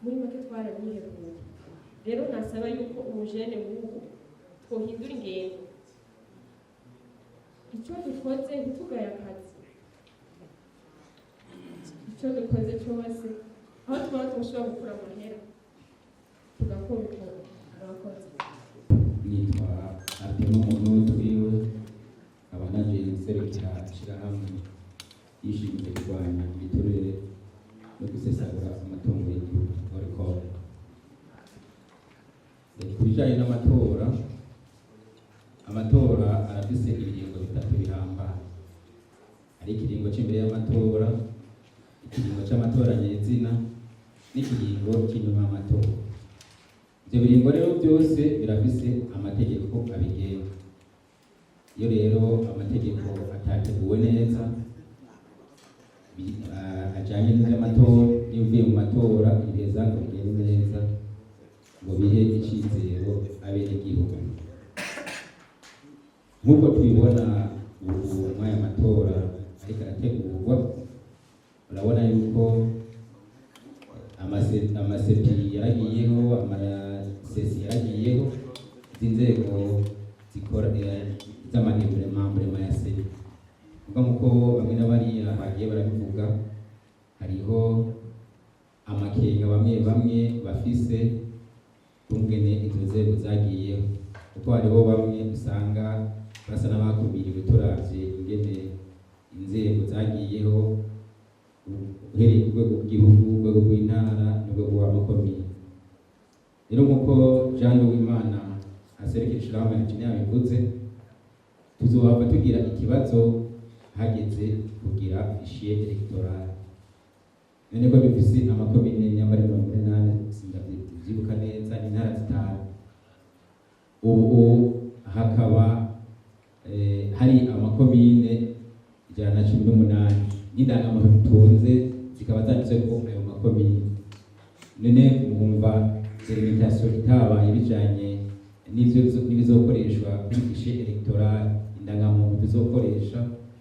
Muri make twaranihebuye. Rero nasaba yuko umujene w'ubu twohindura ingendo, icyo dukoze ntitugaye akazi, icyo dukoze cyose aho tubona tushobora gukura amahera tugakora uko. Murakoze. Nitwa Artemo Muntu, nkaba naje nserukira ishyirahamwe yishinzwe kurwanya ibiturire no gusesagura amatungo y'igihugu, OLUCOME. Ku bijyanye n'amatora, amatora arafise ibiringo bitatu bihambaye. Hari ikiringo cy'imbere y'amatora, ikiringo cy'amatora nyezina n'ikiringo cy'inyuma y'amatora. Ibyo biringo rero byose birafise amategeko abigenga. Iyo rero amategeko atateguwe neza ajanye n'ivy'amatora, n'ibivuye mu matora, ibiheza ngo bigende neza, ngo bihe icizero abenegihugu nk'uko tubibona ubu muri aya matora ariko arategurwa. Urabona yuko ama CEPI yaragiyeho, ama CECI yaragiyeho, izi nzego zikora z'ama démembrements ya CENI. Ubwo nkuko bamwe na bariya bagiye barabivuga, hariho amakenga bamwe bamwe bafise kungene izo nzego zagiyeho, kuko hariho bamwe usanga basa n'abakumiriwe. Turavye ingene inzego zagiyeho, uhereye ku rwego rw'igihugu, urwego rw'intara n'urwego rw'amakomine. Rero nk'uko Jean Uwimana aserukira ishirahamwe Engineer yabivuze, tuzohava tugira ikibazo hageze kugira fichier électoral. None ko dufise amakomine nyamara 48, sindavyibuka neza, n'intara zitanu, ubu hakaba hari amakomine 118, n'indangamuntu dutunze zikaba zanditseko ayo makomine. None mwumva délimitation itabaye bijanye n'ivyo n'ibizokoreshwa kuri fichier électoral, indangamuntu tuzokoresha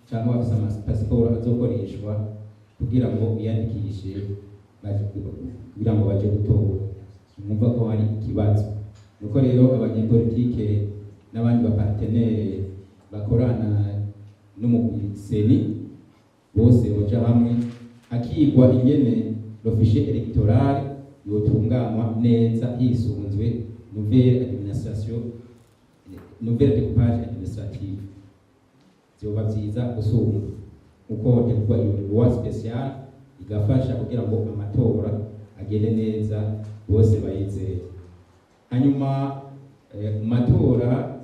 cyangwa bafise amapasiporo azokoreshwa kugira ngo biyandikishe kugira ngo baje gutora, mwumva ko hari ikibazo. Nuko rero abanyepolitike n'abandi ba partenaires bakorana n'umugwi CENI bose boja hamwe, hakigwa ingene le fichier électoral yotunganywa neza hisunzwe nouvelle administration, nouvelle découpage administrative. Vyoba vyiza gusumba uko hotegurwa iyo loi spéciale igafasha kugira ngo amatora agende neza, bose bayizere. Hanyuma mu matora,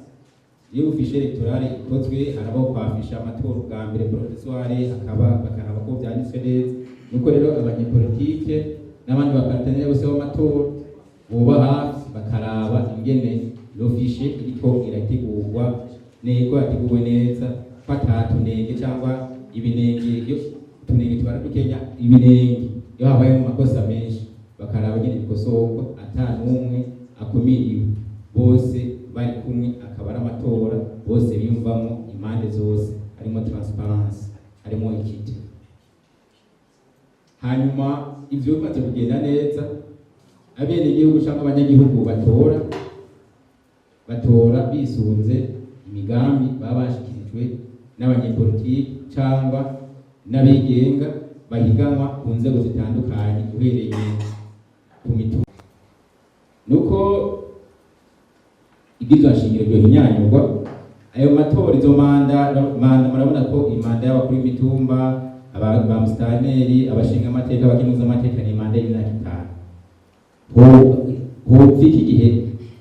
iyo fichier électoral ikozwe, harabaho kwafisha amatora ubwa mbere provisoire, hakaba bakaraba ko vyanditswe neza. Nuko rero abanyepolitike n'abandi ba partenaires bose b'amatora boba hafi, bakaraba ingene le fichier iriko irategurwa neko yateguwe neza, ko atatunenge cyangwa ibinenge. Iyo utunenge tubara dukenya, ibinenge iyo habayemo amakosa menshi, bakaraba ingene bikosorwa ata n'umwe akumiriwe, bose bari kumwe, akaba ari amatora bose biyumvamo, impande zose, harimo transparence, harimo équité. Hanyuma ivyo bimaze kugenda neza, abenegihugu cyangwa abanyagihugu batora bisunze imigambi baba bashikirijwe n'abanyepolitiki cyangwa n'abigenga bahiganwa ku nzego zitandukanye, uhereye ku mitumba. Nuko ibwirizwa nshingiro ryohinyanyurwa, ayo matora, izo manda, murabona ko i manda y'abakuru b'imitumba, ba musitanteri, abashinga amateka, abakenuza amateka, ni manda y'imyaka 5. Hopfa iki gihe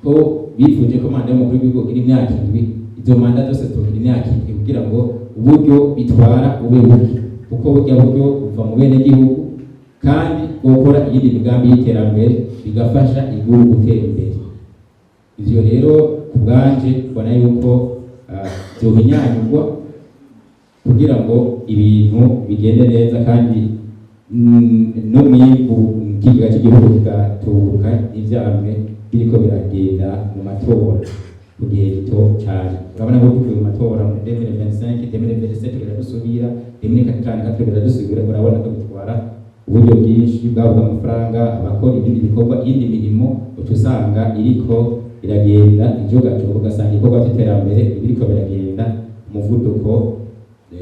ko bifuje ko manda y'umukuru w'igihugu iri imyaka 7, izo manda zose zogira imyaka 7, kugira ngo uburyo bitwara bube buke, kuko burya buryo buva mu bene gihugu kandi bwokora iyindi migambi y'iterambere, bigafasha igihugu gutera imbere. Ivyo rero ku bwanje mbona yuko vyohinyanyurwa kugira ngo ibintu bigende neza, kandi n'umwimbu ikigega cy'igihugu kigatubuka, n'ivyamwe biriko biragenda mu matora ku gihe gito cyane. Urabona ko tuvuye mu matora muri 2025, 2027 biradusubira, 2034 biradusubira. Urabona ko bitwara uburyo bwinshi bwaba bw'amafaranga, abakora ibindi bikorwa, iyindi mirimo, uca usanga iriko iragenda ijogajoga, ugasanga ibikorwa by'iterambere biriko biragenda umuvuduko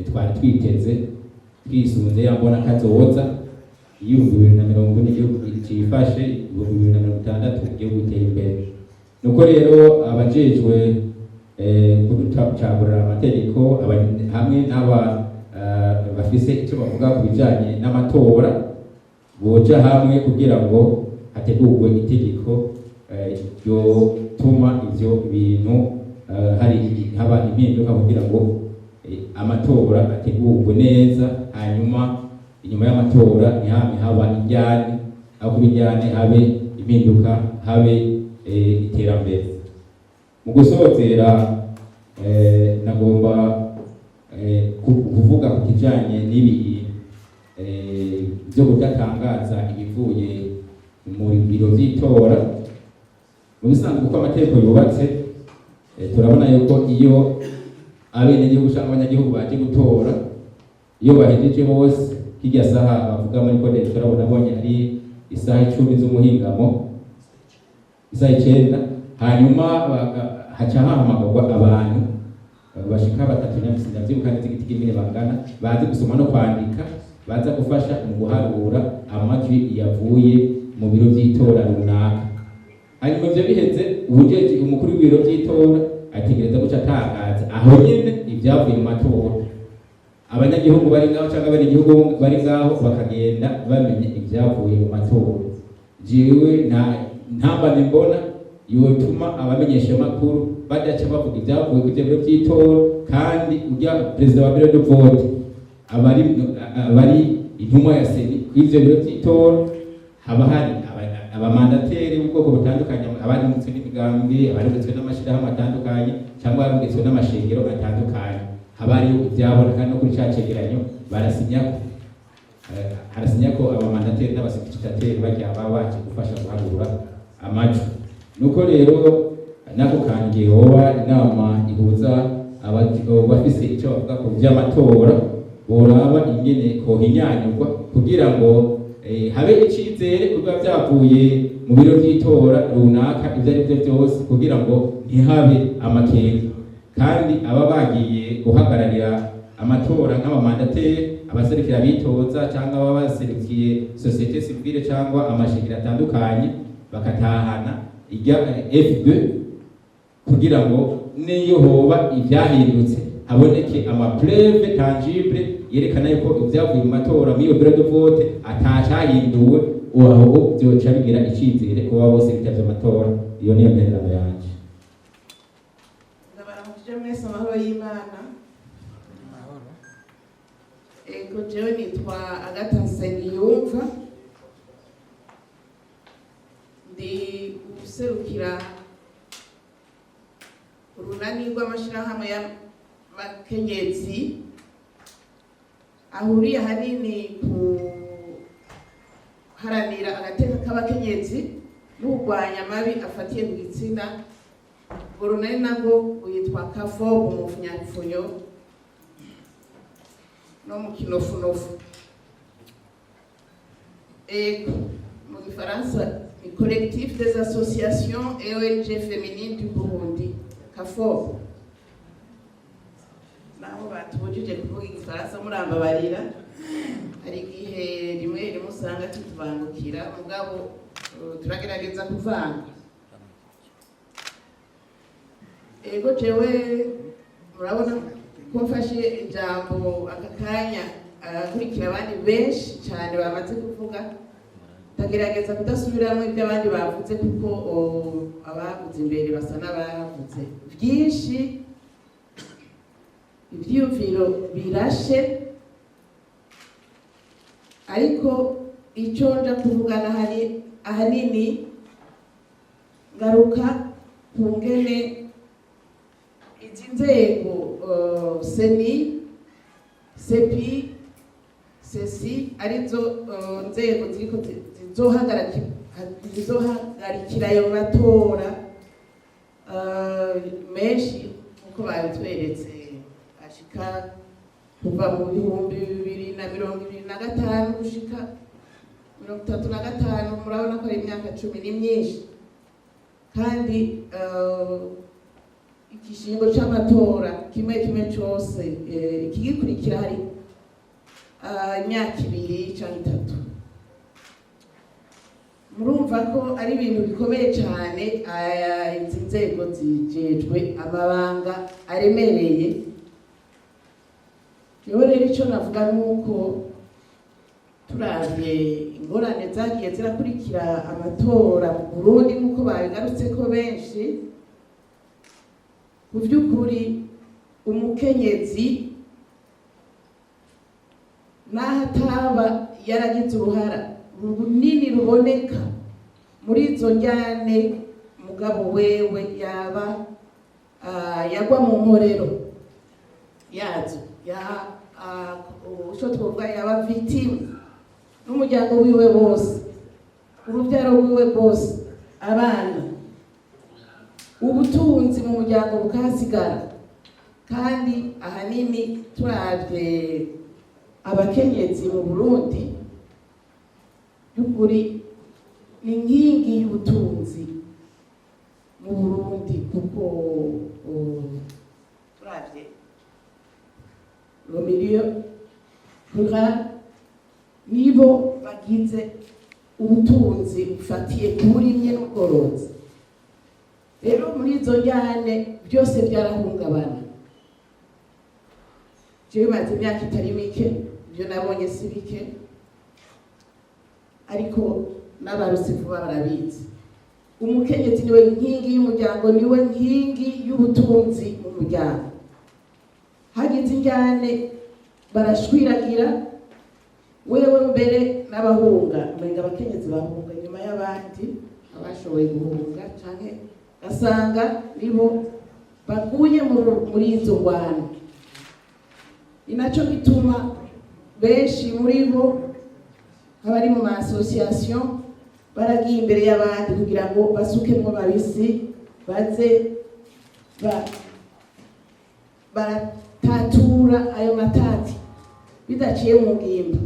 twari twiteze twisunze ya mbona kazoza 2040 igihugu cifashe, 2060 igihugu gitera imbere. Nuko rero abajejwe kuducagurira amategeko hamwe n'aba bafise icyo bavuga ku bijanye n'amatora boja hamwe kugira ngo hategurwe itegeko ryotuma ivyo bintu hari haba impinduka, kugira ngo amatora ategurwe neza, hanyuma inyuma y'amatora ntihame haba injyane, aho kuba injyane habe impinduka, habe iterambere. Mu gusozera, Nagomba kuvuga ku kijanye n'ibi byo kudatangaza ibivuye mu biro vy'itora. Mu bisanzwe, uko amategeko yubatse, turabona yuko iyo abenegihugu cyangwa abanyagihugu baje gutora, iyo bahejeje bose, kirya saha bavuga muri code turabona abonye ari isaha 10 z'umuhingamo, isaha 9, hanyuma haca hahamagarwa abantu bashika batatu, nyamusi ndavyibuka neza igiti ingene bangana, bazi gusoma no kwandika, baza gufasha mu guharura amajwi yavuye mu biro vy'itora runaka. Hanyuma ivyo biheze, uwujeje umukuru w'ibiro vy'itora ategereza guca atangaza aho nyene ibyavuye mu matora. Abanyagihugu bari ngaho cyangwa abenegihugu bari ngaho bakagenda bamenye ibyavuye mu matora. Jewe nta ntambane mbona yotuma abamenyeshamakuru badaca bavuga ibyavuye ku ivyo biro vy'itora, kandi urya perezida wa bureau de vote abari intumwa ya CENI. Ku ivyo biro vy'itora haba hari abamandataires b'ubwoko butandukanye, abarungitswe n'imigambi, abarungitswe n'amashirahamwe atandukanye, cyangwa abarungitswe n'amashengero atandukanye. Haba hariyo ivyabona, kandi no kuri ca cegeranyo barasinyako. Harasinya ko abamandataires n'abasecrétaires barya baba baje gufasha guharura amajwi. Nuko rero nako kange hoba inama ihuza abafise icyo bavuga ku vy'amatora, boraba ingene kohinyanyurwa kugira ngo habe icizere kuba vyavuye mu biro vy'itora runaka, ivyo ari vyo vyose, kugira ngo ntihabe amakenga. Kandi aba bagiye guhagararira amatora nk'abamandataires, abaserukira abitoza cyangwa ababa baserukiye société civile cyangwa amashengero atandukanye, bakatahana ijya F2, kugira ngo niyo hoba ivyahindutse haboneke amapreuves tangibles yerekana yuko ibyavuye mu matora muri iyo bureau de vote atacahinduwe. Aho byoca bigira icizere kuba bose bitavye amatora. Iyo niyo ntererano yanje. Ndabaramukije mwese, amahoro y'Imana. Ego, jewe nitwa Agatha Nsengiyumva, ndi userukira urunani rw'amashirahamwe y'abakenyezi ahuriye ahanini ku haranira agateka k'abakenyezi no kurwanya amabi afatiye ku gitsina. Urwo runani narwo rwitwa KAFOB mu mfunyapfunyo no mu kinofunofu. Ego, mu gifaransa ni Collectif des associations et ONG féminines du Burundi, KAFOB. Naho batubujije kuvuga igifaransa, murambabarira, hari igihe rimwe rimwe usanga tutubangukira, mugabo turagerageza kuvanga. Ego, jewe murabona ko mfashe ijambo aka kanya akurikira abandi benshi cyane bamaze kuvuga. Ndagerageza kudasubiramo ibyo abandi bavuze, kuko abavuze imbere basa n'abavuze byinshi, ibyiyumviro birashe. Ariko icyo nja kuvuga ahanini ngaruka ku ngene izi nzego, CENI, CEPI, CECI, arizo nzego ziriko zizohagarikira ayo matora menshi, nkuko babitweretse, ashika kuva mu 2025 gushika 35. Murabona ko ari imyaka 10, ni myinshi. Kandi igishingo c'amatora kimwe kimwe cose, ikigikurikira hari imyaka 2 canke 3. Murumva ko ari ibintu bikomeye cyane. Aya, izi nzego zijejwe amabanga aremereye. Rero icyo navuga ni uko turavye ingorane zagiye zirakurikira amatora mu Burundi, nk'uko babigarutse ko benshi, mu by'ukuri umukenyezi n'aho ataba yaragize uruhara runini ruboneka muri izo njyane, mugabo wewe yaba Yagwa mu mporero yazo, ya uco twovuga yaba victime n'umuryango wiwe bose, urubyaro rwiwe rwose, abana, ubutunzi mu muryango bukahasigara. Kandi ahanini turavye abakenyezi mu Burundi, by'ukuri ni inkingi y'ubutunzi mu Burundi, kuko turavye le milieu rural, nibo bagize ubutunzi bufatiye ku burimyi n'ubworozi. Rero muri izo njyane byose byarahungabana. Jewe maze imyaka itari mike, ibyo nabonye si bike, ariko n'abarusi vuba barabizi. Umukenyezi niwe nkingi y'umuryango, niwe nkingi y'ubutunzi mu muryango. Hagize injyane barashwiragira, wewe mbere n'abahunga, umenga abakenyezi bahunga inyuma y'abandi, abashoboye guhunga canke gasanga nibo baguye muri izo ngwano. Ni naco gituma benshi muri bo abari mu ma association baragiye imbere y'abandi kugira ngo basukemwo babisi, baze baratatura ayo matati bidaciye mu ngimba.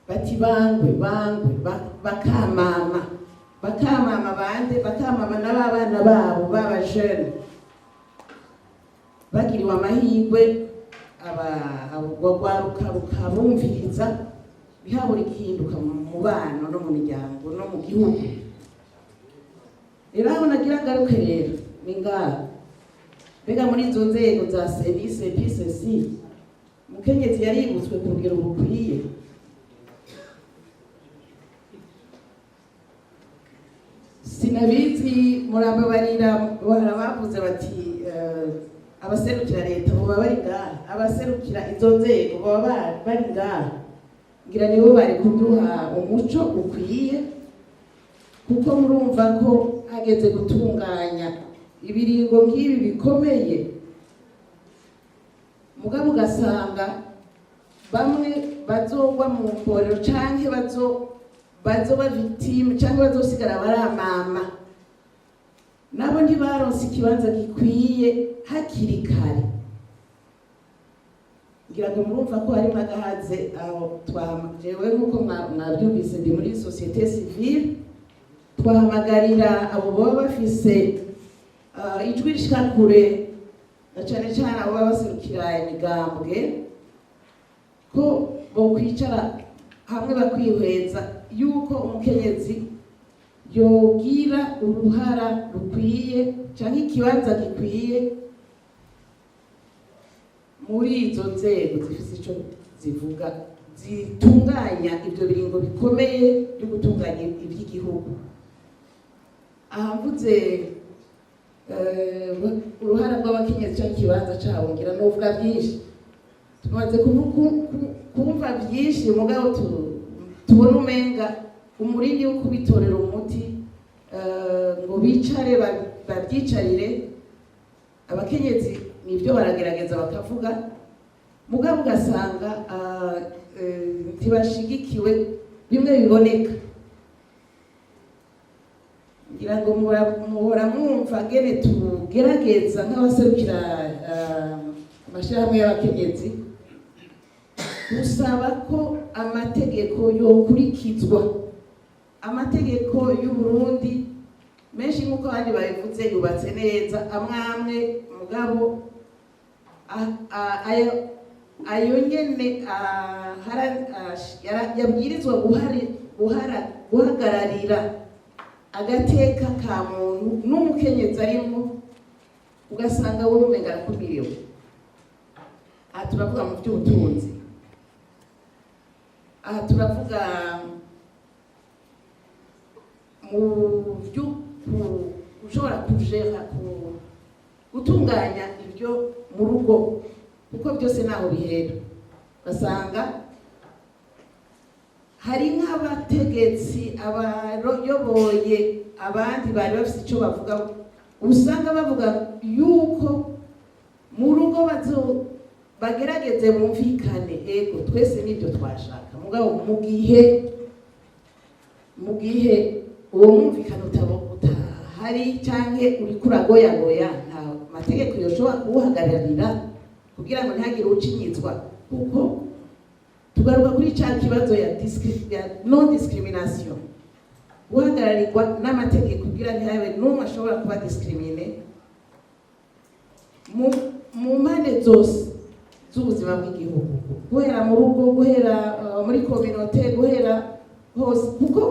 Bati bangwe bangwe, bakamama, bakamama bande, bakamama n'ababana babo baba jeune. Bagiriwe amahirwe, aba rwaruka rukabumviriza, ntihabure igihinduka mu mubano no mu miryango no mu gihugu. Rero aho nagira ngaruke rero ni ngaha: mbega muri izo nzego za CENI, CEPI, CECI, umukenyezi yaributswe ku rugero rukwiye? Sinabizi, murambabarira. Bahora bavuze bati abaserukira leta boba bari ngaha, abaserukira izo nzego baba bari ngaha, ngira nibo bari kuduha umuco ukwiye, kuko murumva ko hageze gutunganya ibiringo nk'ibi bikomeye, mugabo ugasanga bamwe bazogwa mu mporero canke bazoba victime canke bazosigara baramama, nabo ntibaronse ikibanza gikwiye hakiri kare. Ngira ngo murumva ko harimo agahaze aho. Jewe nk'uko mwabyumvise, ndi muri société civile. Twahamagarira abo baba bafise ijwi rishika kure, na cane cane abo baba baserukira imigambwe, ko bokwicara hamwe bakwihweza yuko umukenyezi yogira uruhara rukwiye canke ikibanza gikwiye muri izo nzego zifise ico zivuga, zitunganya ivyo biringo bikomeye byo gutunganya ivy'igihugu. Aha mvuze uruhara rw'abakenyezi canke ikibanza cabo, ngira novuga byinshi. Tumaze kumva byinshi, mugabo tubona umenga umurindi wo kubitorera umuti, ngo bicare babyicarire abakenyezi, nibyo baragerageza bakavuga, mugabo ugasanga ntibashigikiwe bimwe biboneka. Ngira ngo muhora mwumva ngene tugerageza nk'abaserukira amashyirahamwe y'abakenyezi gusaba ko amategeko yokurikizwa. Amategeko y'u Burundi menshi, nk'uko abandi babivuze, yubatse neza amwe amwe, mugabo ayo nyene yabwirizwa guhagararira agateka ka muntu n'umukenyezi arimo, ugasanga wowe umenga arakumiriwe. Aha turavuga mu by'ubutunzi, aha turavuga mu byo ushobora kujera, gutunganya ibyo mu rugo, kuko byose ntaho bihera. Ugasanga hari nk'abategetsi, abayoboye abandi bari bafite icyo bavuga. Usanga bavuga yuko mu rugo bazo bagerageze bumvikane. Ego, twese nibyo twashaka, mugabo mu gihe uwo mwumvikano utahari canke uriko uragoyagoya, nta mategeko yoshobora kuwuhagararira kugira ngo ntihagire ucinyizwa, kuko tugaruka kuri ca kibazo ya non discrimination, guhagararirwa n'amategeko kugira ntihabe n'umwe ashobora kuba discriminé mu mpande zose z'ubuzima bw'igihugu, guhera mu rugo, guhera muri communauté, guhera hose, kuko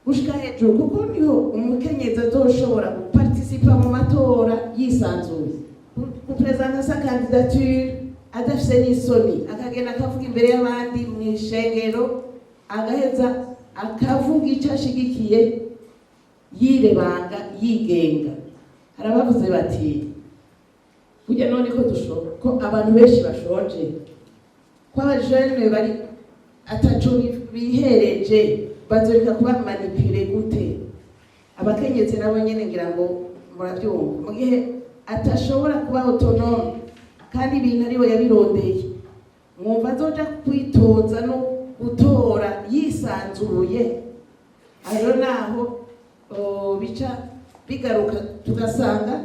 gushika hejuru, kuko niho umukenyezi azoshobora guparticipa mu matora yisanzuye, guprésenta sa candidature adafise n'isoni, akagenda akavuga imbere y'abandi mu ishengero, agaheza akavuga icyo ashigikiye yirebanga, yigenga. Hari abavuze bati: "Burya none ko ko abantu benshi bashonje, ko abajene bari ataco bihereje, bazoreka kuba manipulés gute?" Abakenyezi nabo nyene, ngira ngo muravyumva, mu gihe atashobora kuba autonome kandi ibintu ariwe yabirondeye, mwumva azoja kwitoza no gutora yisanzuye? Aho rero naho bica bigaruka, tugasanga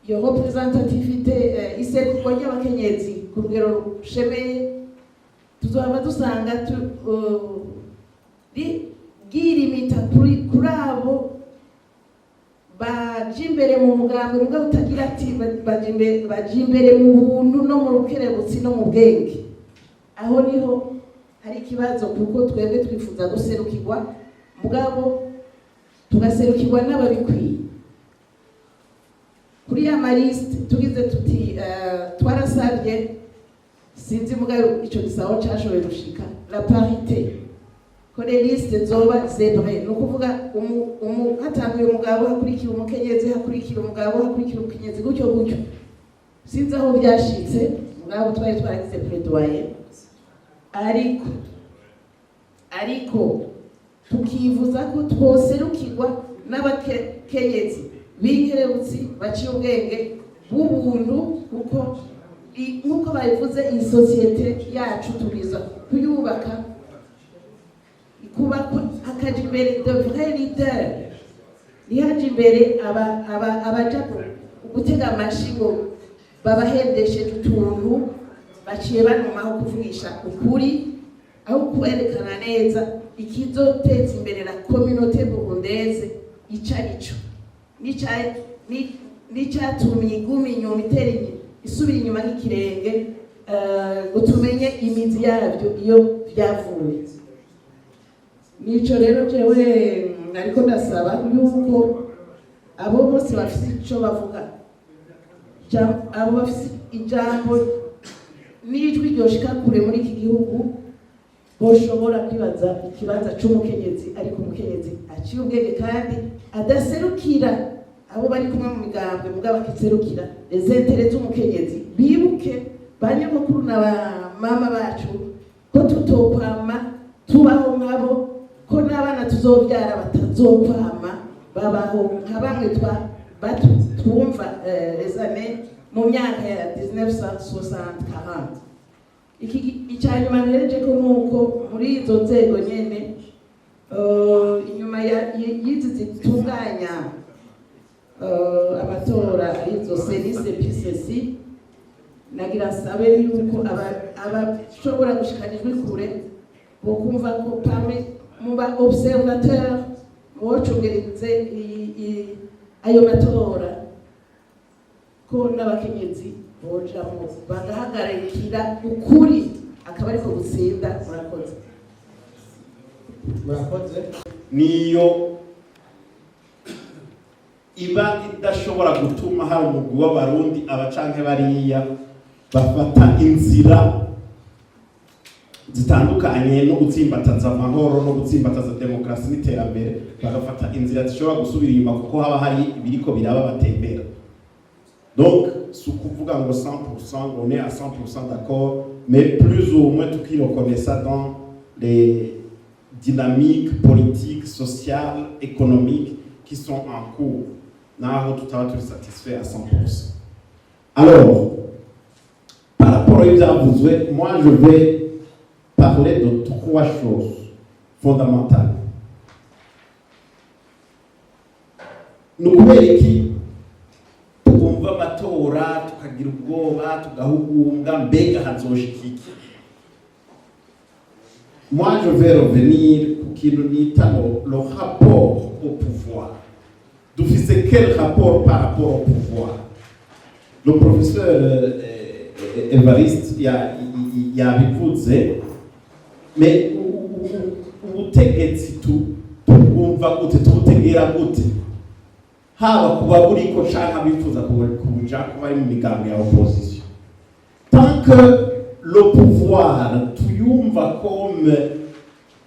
iyo représentativité, iserukwa ry'abakenyezi ku rugero rushemeye, tuzohava dusanga bwirimita kuri abo baja imbere mu mugambwe, mugabo utagira ati baja imbere mu buntu no mu rukerebutsi no mu bwenge. Aho niho hari ikibazo, kuko twebwe twifuza guserukirwa, mugabo tugaserukirwa n'ababikwiye. Kuri ya ma listes tugize tuti twarasabye, sinzi mugabo ico gisabo cashoboye gushika, la parité, ko les listes zoba zébrées, ni ukuvuga hatanguye umugabo, hakurikira umukenyezi, hakurikira umugabo, hakurikira umukenyezi, gutyo gutyo. Sinzi aho byashitse, mugabo twari twaragize plaidoyer, ariko tukivuza ko twoserukirwa n'abakenyezi b'inkerebutsi, baciye ubwenge, b'ubuntu, kuko nk'uko babivuze, iyi société yacu tubwiza kuyubaka kubakwa hakaja imbere de vrais leaders, ntihaje imbere abaja gutega amashi ngo babahendesheje utuntu baciye banumaho kuvugisha ukuri, aho kwerekana neza ikizoteza imbere la communauté burundaise ico arico, n'icatumye iguma inyuma, itera isubira inyuma nk'ikirenge, ngo tumenye imizi yabyo iyo byavuye. Nico rero jewe ariko ndasaba yuko abo bose bafise ico bavuga, abo bafise ijambo n'ijwi ryoshika kure muri iki gihugu, boshobora kwibaza ikibanza c'umukenyezi, ariko umukenyezi aciye ubwenge kandi adaserukira abo bari kumwe mu migambwe, mugabo akiserukira les intérêts z'umukenyezi. Bibuke ba nyogokuru na ba mama bacu ko tutokwama tubaho nkabo, ko n'abana tuzovyara batazokwama babaho nka bamwe twa twumva les années mu myaka ya 1960, 40. Iki icya nyuma ntereje ko nuko muri izo nzego nyene, inyuma y'izi zitunganya amatora, arizo CENI, CEPI, CECI, nagira nsabe yuko abashobora gushikana ijwi kure bokumva ko parmi mu ba observateur bocungereze ayo matora, ko n'abakenyezi bojamwo bagahagarikira ukuri, akaba ariko gutsinda. Murakoze. Murakoze. Niyo iba idashobora gutuma hari umugwi w'Abarundi aba canke bariya bafata inzira zitandukanye no gutsimbataza amahoro no gutsimbataza demokarasi n'iterambere, bagafata inzira zishobora gusubira inyuma, kuko haba hari ibiriko biraba batembera. Donc si ukuvuga ngo 100%, on est à 100% d'accord, mais plus ou moins tukireconnaissa dans les dynamiques politiques, sociales, économiques qui sont en cours. Naho tutaba turi satisfait à 100%. Alors, par rapport ivyavuzwe, moi je vais parler de trois choses fondamentales. Ni ukubera iki twumva amatora tukagira ubwoba, tugahugunga? Mbega hazoshika iki? Moi, je vais revenir ku kintu nita le rapport au pouvoir. Dufise quel rapport par rapport au pouvoir? Le professeur Evariste yabivuze, mais ubutegetsi tubwumva gute, tubutegera gute, haba kuba buriko canke abifuza kubuja kuba ari mu migambi ya opposition? Tant que le pouvoir tuyumva comme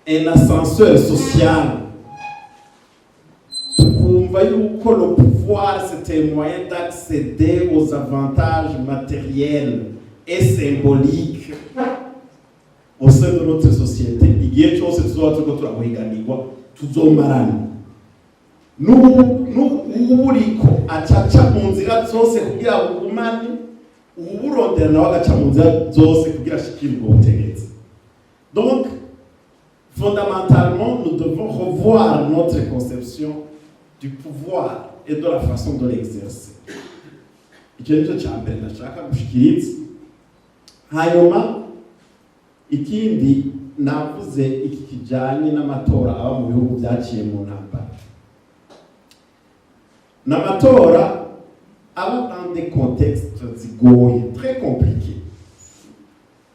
un ascenseur social, tukumva yuko le pouvoir, c'est un moyen d'accéder aux avantages matériels et symboliques au sein de notre société, igihe cyose tuzoba turiko turabuhiganirwa, tuzomarana. N'uburiko acaca mu nzira zose kugira bugumane, uwuburondera nawe agaca mu nzira zose kugira ashikire ubwo butegetsi. Donc, fondamentalement, nous devons revoir notre conception du pouvoir et de la façon de l'exercer. Icyo nicyo cya mbere ndashaka gushikiriza. Hanyuma ikindi navuze, iki kijanye n'amatora aba mu bihugu byaciye mu ntambara, n'amatora aba dans des contextes zigoye, très compliqués.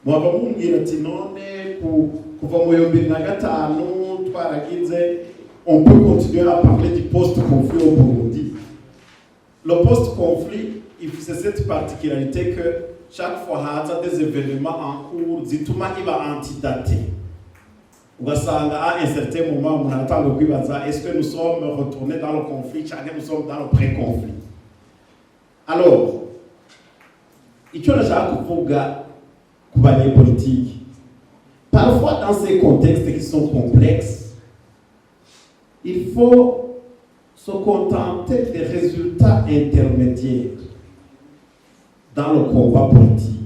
Mwaba mumbwira ati none kuva mu 2005 twaragize, on peut continuer à parler du post-conflit au Burundi? Le post-conflit, il c'est cette particularité que chaque fois haza des événements en cours zituma iba antidaté. Ugasanga à un certain moment umuntu aratanga kwibaza: est-ce que nous sommes retournés dans le conflit cyangwa nous sommes dans le pré-conflit? Alors, icyo nashaka kuvuga ku banyepolitiki, parfois dans ces contextes qui sont complexes, il faut se contenter des résultats intermédiaires dans le combat politique.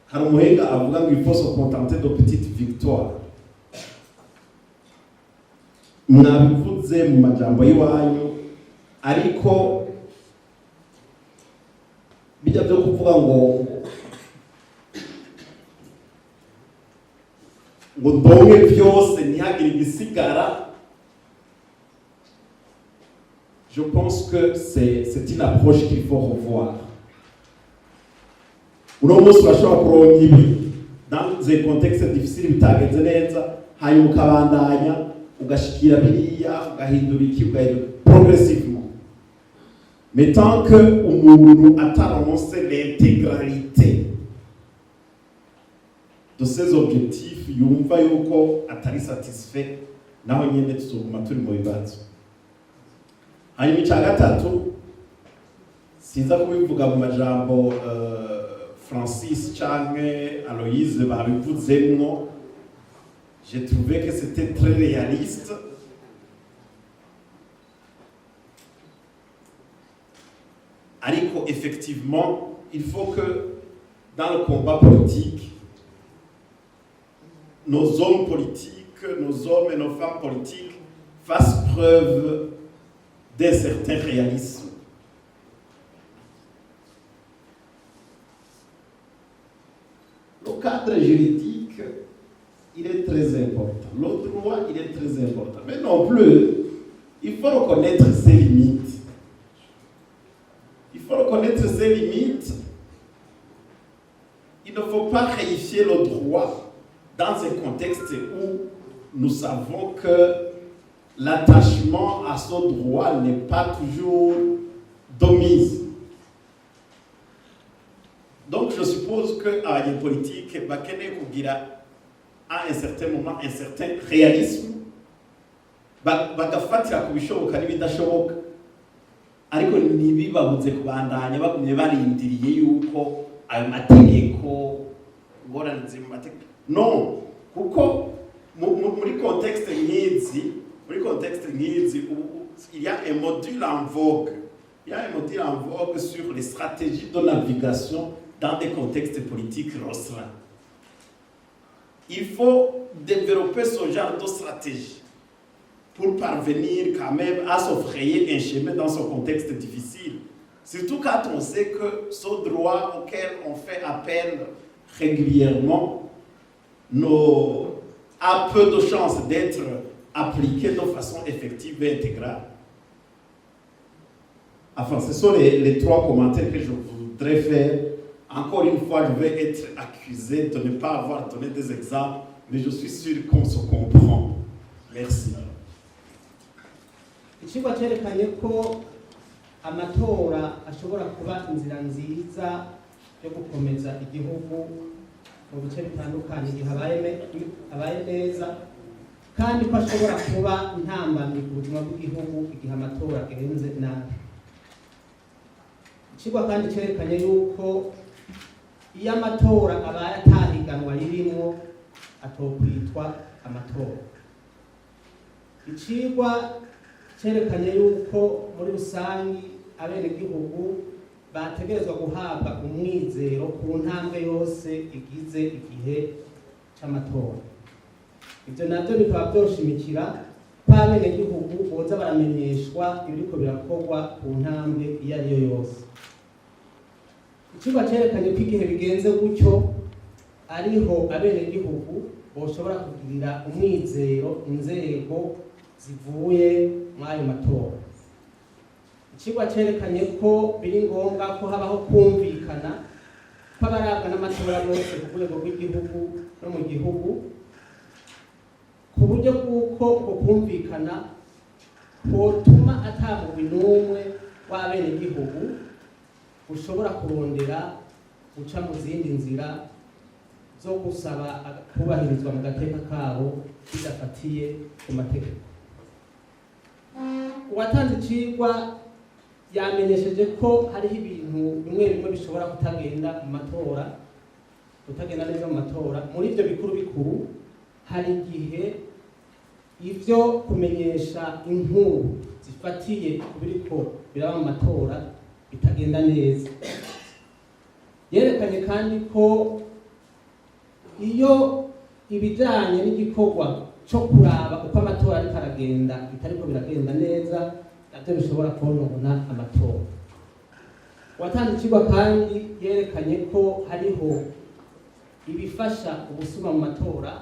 Hari umuhinga avuga ngo il faut se contenter de petites victoires. Mwabivuze mu majambo y'iwanyu, ariko bijya byo kuvuga ngo ndonke byose ntihagire igisigara, je pense que c'est une approche qu'il faut revoir. Uno munsi urashobora kuronka ibi dans un contexte difficile, bitagenze neza, hanyuma ukabandanya ugashikira biriya, ugahindura iki, ugahindura progressivement. Mais tant que umuntu ataronse l'intégralité de ses objectifs, yumva yuko atari satisfait, naho nyene tuzoguma turi mu bibazo. Hanyuma icya gatatu, sinza kubivuga mu majambo, Francis canke Aloïse babivuzemwo, j'ai trouvé que c'était très réaliste. Ariko effectivement, il faut que dans le combat politique, nos hommes politiques, nos hommes et nos femmes politiques fassent preuve d'un certain réalisme. Le cadre juridique, il est très important. Le droit, il est très important. Mais non plus, il faut reconnaître ses limites. Il faut reconnaître ses limites. Il ne faut pas réifier le droit dans un contexte où nous savons que l'attachement à ce droit n'est pas toujours de mise. Donc je suppose que abanyepolitike bakeneye kugira à un certain moment un certain réalisme, bagafatira ku bishoboka n'ibidashoboka, ariko ntibibabuze kubandanya bagumye barindiriye yuko ayo mategeko, ngorane ziri mu mategeko. No kuko muri contexte nk'izi Muri contexte nk'izi il y a un module en vogue, il y a un module en vogue sur les stratégies de navigation dans des contextes politiques restreints. Il faut développer ce genre de stratégie pour parvenir quand même à se frayer un chemin dans ce contexte difficile. Surtout quand on sait que ce droit auquel on fait appel régulièrement a peu de chances d'être appliqué de façon effective et intégrale. Enfin, ce sont les trois commentaires que je voudrais faire. Encore une fois, je vais être accusé de ne pas avoir donné des exemples, mais je suis sûr qu'on se comprend. Merci. Ikigo cyerekanye ko amatora ashobora kuba inzira nziza yo gukomeza igihugu mu bice bitandukanye igihe abaye neza, kandi ko ashobora kuba intambamyi ku buzima bw'igihugu igihe amatora agenze nabi. Ikigo kandi cyerekanye yuko iyo amatora abaye atahiganwa ririmwo, atokwitwa amatora. Icigwa cyerekanye yuko muri rusangi abenegihugu bategerezwa guhabwa umwizero ku ntambwe yose igize igihe c'amatora. Ibyo nabyo bikaba byoshimikira ko abenegihugu boza baramenyeshwa ibiriko birakorwa ku ntambwe iyo ari yo yose. Icigwa cyerekanye ko igihe bigenze gutyo ariho abenegihugu boshobora kugirira umwizero inzego zivuye muri ayo matora. Icigwa cyerekanye ko biri ngombwa ko habaho kumvikana kw'abarabwa n'amatora bose ku rwego rw'igihugu no mu gihugu, ku buryo bw'uko uko kumvikana kotuma ata mugwi n'umwe w'abenegihugu ushobora kurondera guca mu zindi nzira zo gusaba kubahirizwa mu gateka kabo bidafatiye ku mategeko. Uwatanze icigwa yamenyesheje ko hariho ibintu bimwe bimwe bishobora kutagenda mu matora, kutagenda neza mu matora. Muri ibyo bikuru bikuru, hari igihe ivyo kumenyesha inkuru zifatiye ku biriko biraba mu matora bitagenda neza. Yerekanye kandi ko iyo ibijanye n'igikorwa co kuraba uko amatora ariko aragenda bitariko biragenda neza, navyo bishobora konona amatora. Uwatanze icigwa kandi yerekanye ko hariho ibifasha ubusuma mu matora.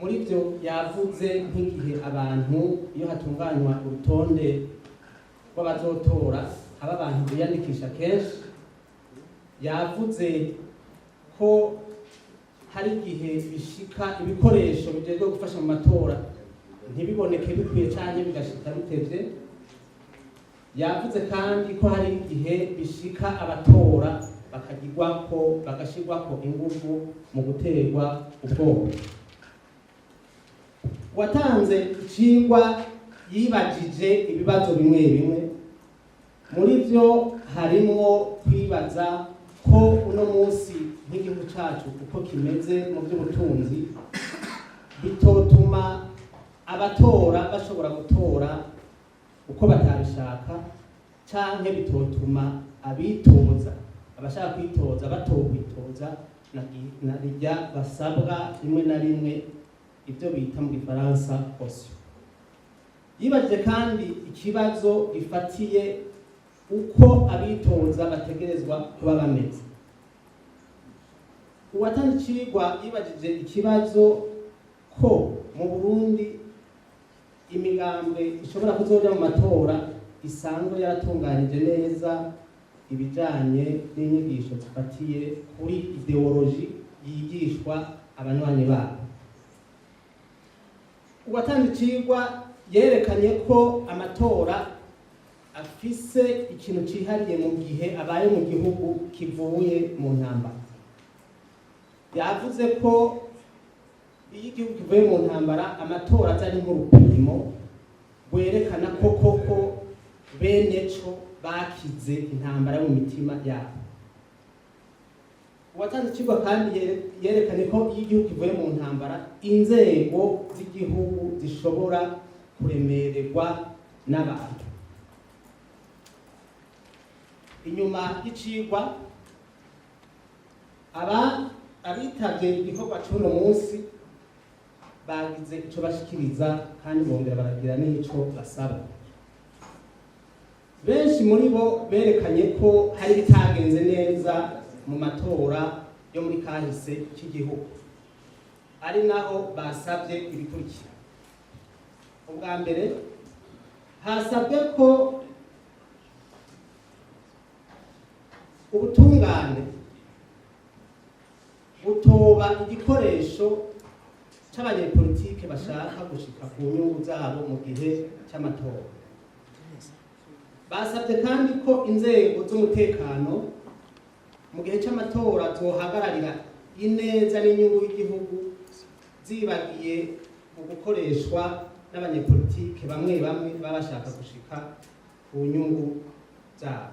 Muri byo yavuze nk'igihe abantu, iyo hatunganywa urutonde rw'abazotora, haba abantu biyandikisha kenshi. Yavuze ko hari igihe bishika ibikoresho bijejwe gufasha mu matora ntibiboneke bikwiye canke bigashika bitevye. Yavuze kandi ko hari igihe bishika abatora bakagirwako, bagashirwako ingufu mu guterwa ubwoba. Watanze icigwa yibajije ibibazo bimwe bimwe. Muri byo harimwo kwibaza ko uno munsi nk'igihugu cacu uko kimeze mu by'ubutunzi bitotuma abatora bashobora gutora uko batabishaka, canke bitotuma abitoza, abashaka kwitoza, batokwitoza na rirya basabwa rimwe na rimwe ibyo bita mu Gifaransa caution. Yibajije kandi ikibazo gifatiye uko abitoza bategerezwa kuba bameze. Uwatanze icigwa yibajije ikibazo ko mu Burundi imigambwe ishobora kuzoja mu matora isanzwe yaratunganije neza ibijanye n'inyigisho zifatiye kuri idéologie yigishwa abanywanyi babo. Uwatanze icigwa yerekanye ko amatora afise ikintu cihariye mu gihe abaye mu gihugu kivuye mu ntambara. Yavuze ko iyo igihugu kivuye mu ntambara, amatora aza ari nk'urupimo rwerekana ko koko bene co bakize intambara mu mitima yabo. Uwatanze icigwa kandi yerekanye ko iyo igihugu kivuye mu ntambara, inzego z'igihugu zishobora Kuremererwa n'abantu. Inyuma y'icigwa, aba abitavye igikorwa c'uno munsi bagize ico bashikiriza kandi bongera baragira n'ico basaba. Benshi muri bo berekanye ko hari ibitagenze neza mu matora yo muri kahise k'igihugu, ari naho basabye ibikurikira. Ubwa mbere, hasabwe ko ubutungane butoba igikoresho c'abanyepolitike bashaka gushika ku nyungu zabo mu gihe c'amatora. Basabye kandi ko inzego z'umutekano mu gihe c'amatora zohagararira ineza n'inyungu y'igihugu, zibagiye mu gukoreshwa n'abanyepolitike bamwe bamwe baba bashaka gushika ku nyungu zabo.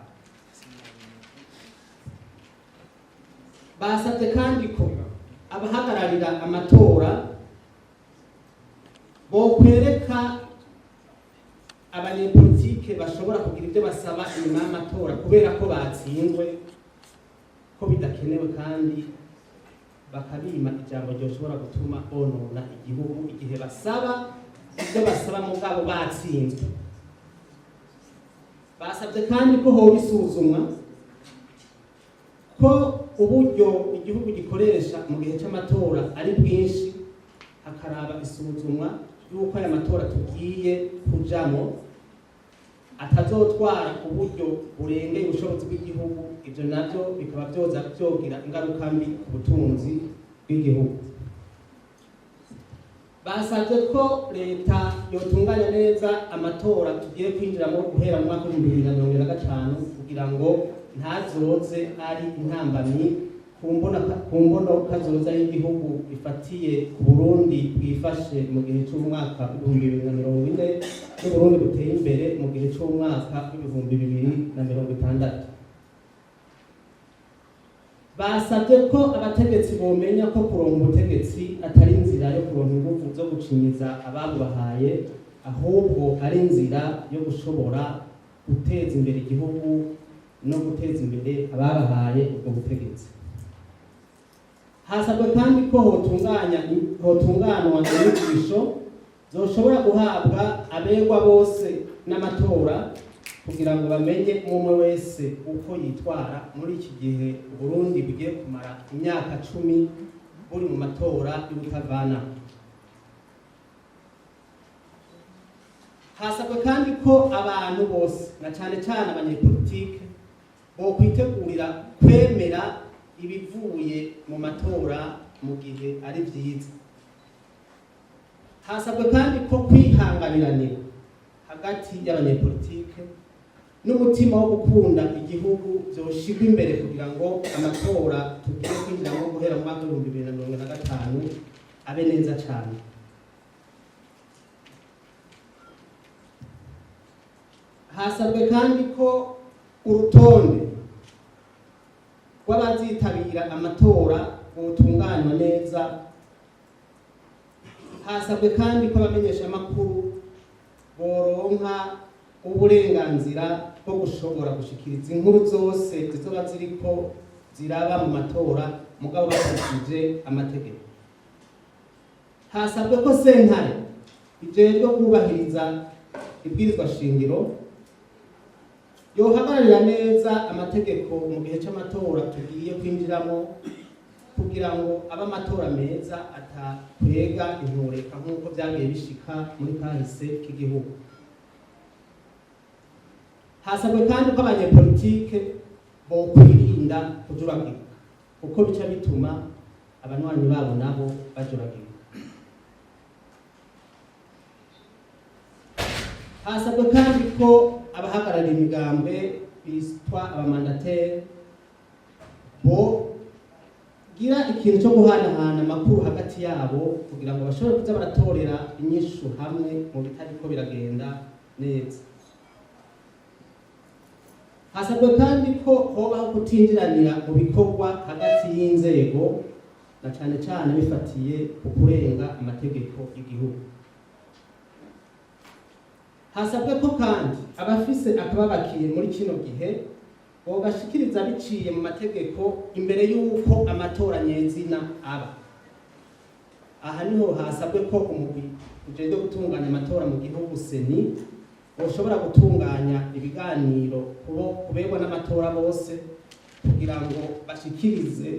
Basabye kandi ko abahagararira amatora bokwereka abanyepolitike bashobora kugira ibyo basaba inyuma y'amatora kubera ko batsinzwe ko bidakenewe, kandi bakabima ijambo ryoshobora gutuma bonona igihugu igihe basaba ibyo basaba mugabo batsinzwe. Basabye kandi ko hoba isuzumwa ko uburyo igihugu gikoresha mu gihe cy'amatora ari bwinshi, hakaraba isuzumwa y'uko aya matora tugiye kujamo atazotwara uburyo burengeye ubushobozi bw'igihugu, ibyo nabyo bikaba byoza byogira ingaruka mbi ku butunzi bw'igihugu. Basabye ko leta yotunganya neza amatora tugiye kwinjiramo guhera mu mwaka w'2025 kugira ngo ntazoze ari intambamyi ku mbono kazoza y'igihugu ifatiye ku Burundi bwifashe mu gihe c'umwaka w'2040 n'Uburundi buteye imbere mu gihe c'umwaka w'2060. Basabye ko abategetsi bomenya ko kuronka ubutegetsi atari inzira yo kuronka ingufu zo gucinyiza ababubahaye, ahubwo ari inzira yo gushobora guteza imbere igihugu no guteza imbere ababahaye ubwo butegetsi. Hasabwe kandi ko hotunganwa inyigisho zoshobora guhabwa abegwa bose n'amatora kugira ngo bamenye umwe wese uko yitwara muri iki gihe Burundi bugiye kumara imyaka 10 buri mu matora y'ubutavana. Hasabwe kandi ko abantu bose na cane cane abanyepolitike bokwitegurira kwemera ibivuye mu matora mu gihe ari vyiza. Hasabwe kandi ko kwihanganiranira hagati y'abanyepolitike n'umutima wo gukunda igihugu vyoshirwa imbere kugira ngo amatora tugiye kwinjiramo guhera mu mwaka w'2025 abe neza cane. Hasabwe kandi ko urutonde rw'abazitabira amatora botunganywa neza. Hasabwe kandi ko abamenyeshamakuru boronka uburenganzira bwo gushobora gushikiriza inkuru zose zizoba ziriko ziraba mu matora mugabo bakurikije amategeko. Hasabwe ko sentare ijejwe kubahiriza ibwirizwa shingiro yohagararira neza amategeko mu gihe c'amatora tugiye kwinjiramo kugira ngo abe amatora meza atakwega intureka nk'uko vyagiye bishika muri kahise k'igihugu. Hasabwe kandi ko abanyepolitike bokwirinda kujuragirika kuko bica bituma abanywanyi babo nabo bajuragirika. Hasabwe kandi ko abahagarariye imigambwe bitwa abamandateri bogira ikintu cyo guhanahana amakuru hagati yabo kugira ngo bashobore kuza baratorera inyishu hamwe mu bitariko biragenda neza. Hasabwe kandi ko hobaho kutinjiranira mu bikorwa hagati y'inzego na cane cane bifatiye ku kurenga amategeko y'igihugu. Hasabwe ko kandi abafise akababakiye muri kino gihe bogashikiriza biciye mu mategeko imbere y'uko amatora nyezina aba. Aha niho hasabwe ko umugwi ujejwe gutunganya amatora mu gihugu, CENI, boshobora gutunganya ibiganiro kubo kubegwa n'amatora bose kugira ngo bashikirize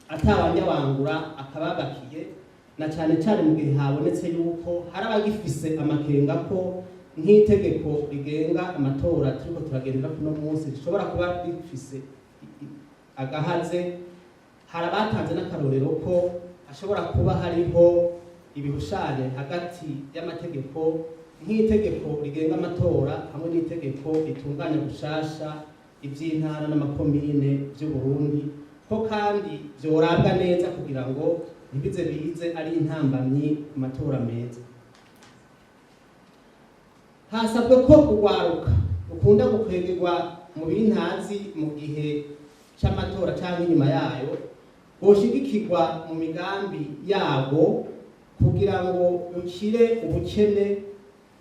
atabanyabangura akababakiye, na cyane cyane mu gihe habonetse yuko hari abagifise amakenga ko nk'itegeko rigenga amatora turiko turagendera kuno munsi rishobora kuba rifise agahaze. Hari abatanze n'akarorero ko hashobora kuba hariho ibihushane hagati y'amategeko, nk'itegeko rigenga amatora hamwe n'itegeko ritunganya gushasha iby'intara n'amakomine by'u Burundi, ko kandi vyorabwa neza kugira ngo ntibize bize ari intambamyi ku matora meza. Hasabwe ko urwaruka rukunda gukwegerwa mu bintazi mu gihe c'amatora canke inyuma yayo boshigikirwa mu migambi yabo kugira ngo rukire ubukene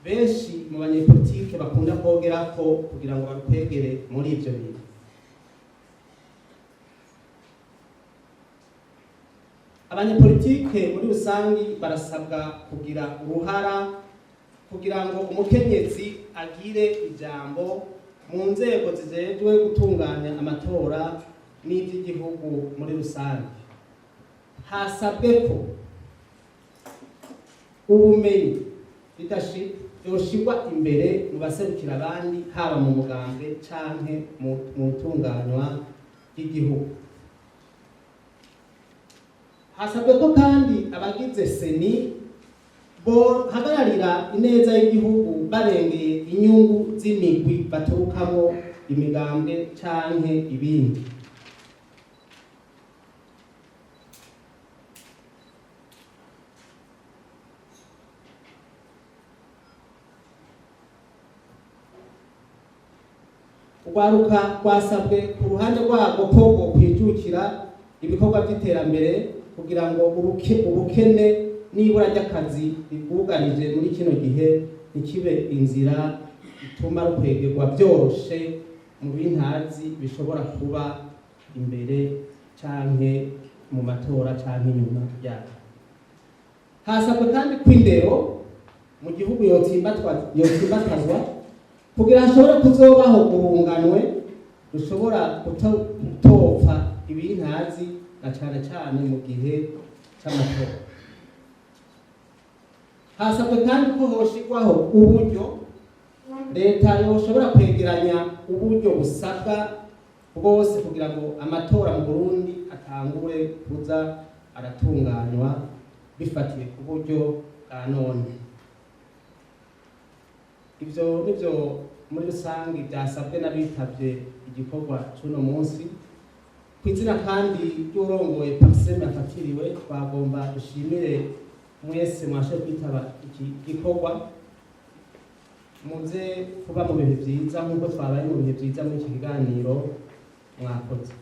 benshi mu banyepolitike bakunda kwogerako kugira ngo barukwegere muri ivyo bintu. Abanyepolitike muri rusangi barasabwa kugira uruhara kugira ngo umukenyezi agire ijambo mu nzego zijejwe gutunganya amatora n'iby'igihugu muri rusange. Hasabwe ko ubumenyi, leadership, yoshirwa imbere mu baserukira abandi, haba mu mugambwe canke mu itunganywa ry'igihugu. Hasabwe ko kandi abagize CENI bohagararira ineza y'igihugu barengeye inyungu z'imigwi baturukamo, imigambwe canke ibindi. Urwaruka rwasabwe ku ruhande rwarwo ko rwokwijukira ibikorwa by'iterambere kugira ngo ubukene n'ibura ry'akazi ribwugarije muri kino gihe ntikibe inzira ituma rukwegerwa byoroshe mu bintazi bishobora kuba imbere canke mu matora canke inyuma yayo. Hasabwe kandi ko indero mu gihugu yotsimbatazwa kugira hashobore kuzobaho urunganwe rushobora kutopfa ibintazi, na cane cane mu gihe c'amatora. Hasabwe kandi ko hoshirwaho uburyo leta yoshobora kwegeranya uburyo busabwa bwose kugira ngo amatora mu Burundi atangure kuza aratunganywa bifatiye ku buryo bwa none. Ivyo nivyo muri rusange byasabwe n'abitavye igikorwa c'uno munsi. Ku izina kandi ry'urongoye PARCEM yafatiriwe, twagomba dushimire mwese mwashoboye kwitaba iki gikorwa. Muze kuba mu bihe vyiza nk'uko twabaye mu bihe vyiza muri iki kiganiro. Mwakoze.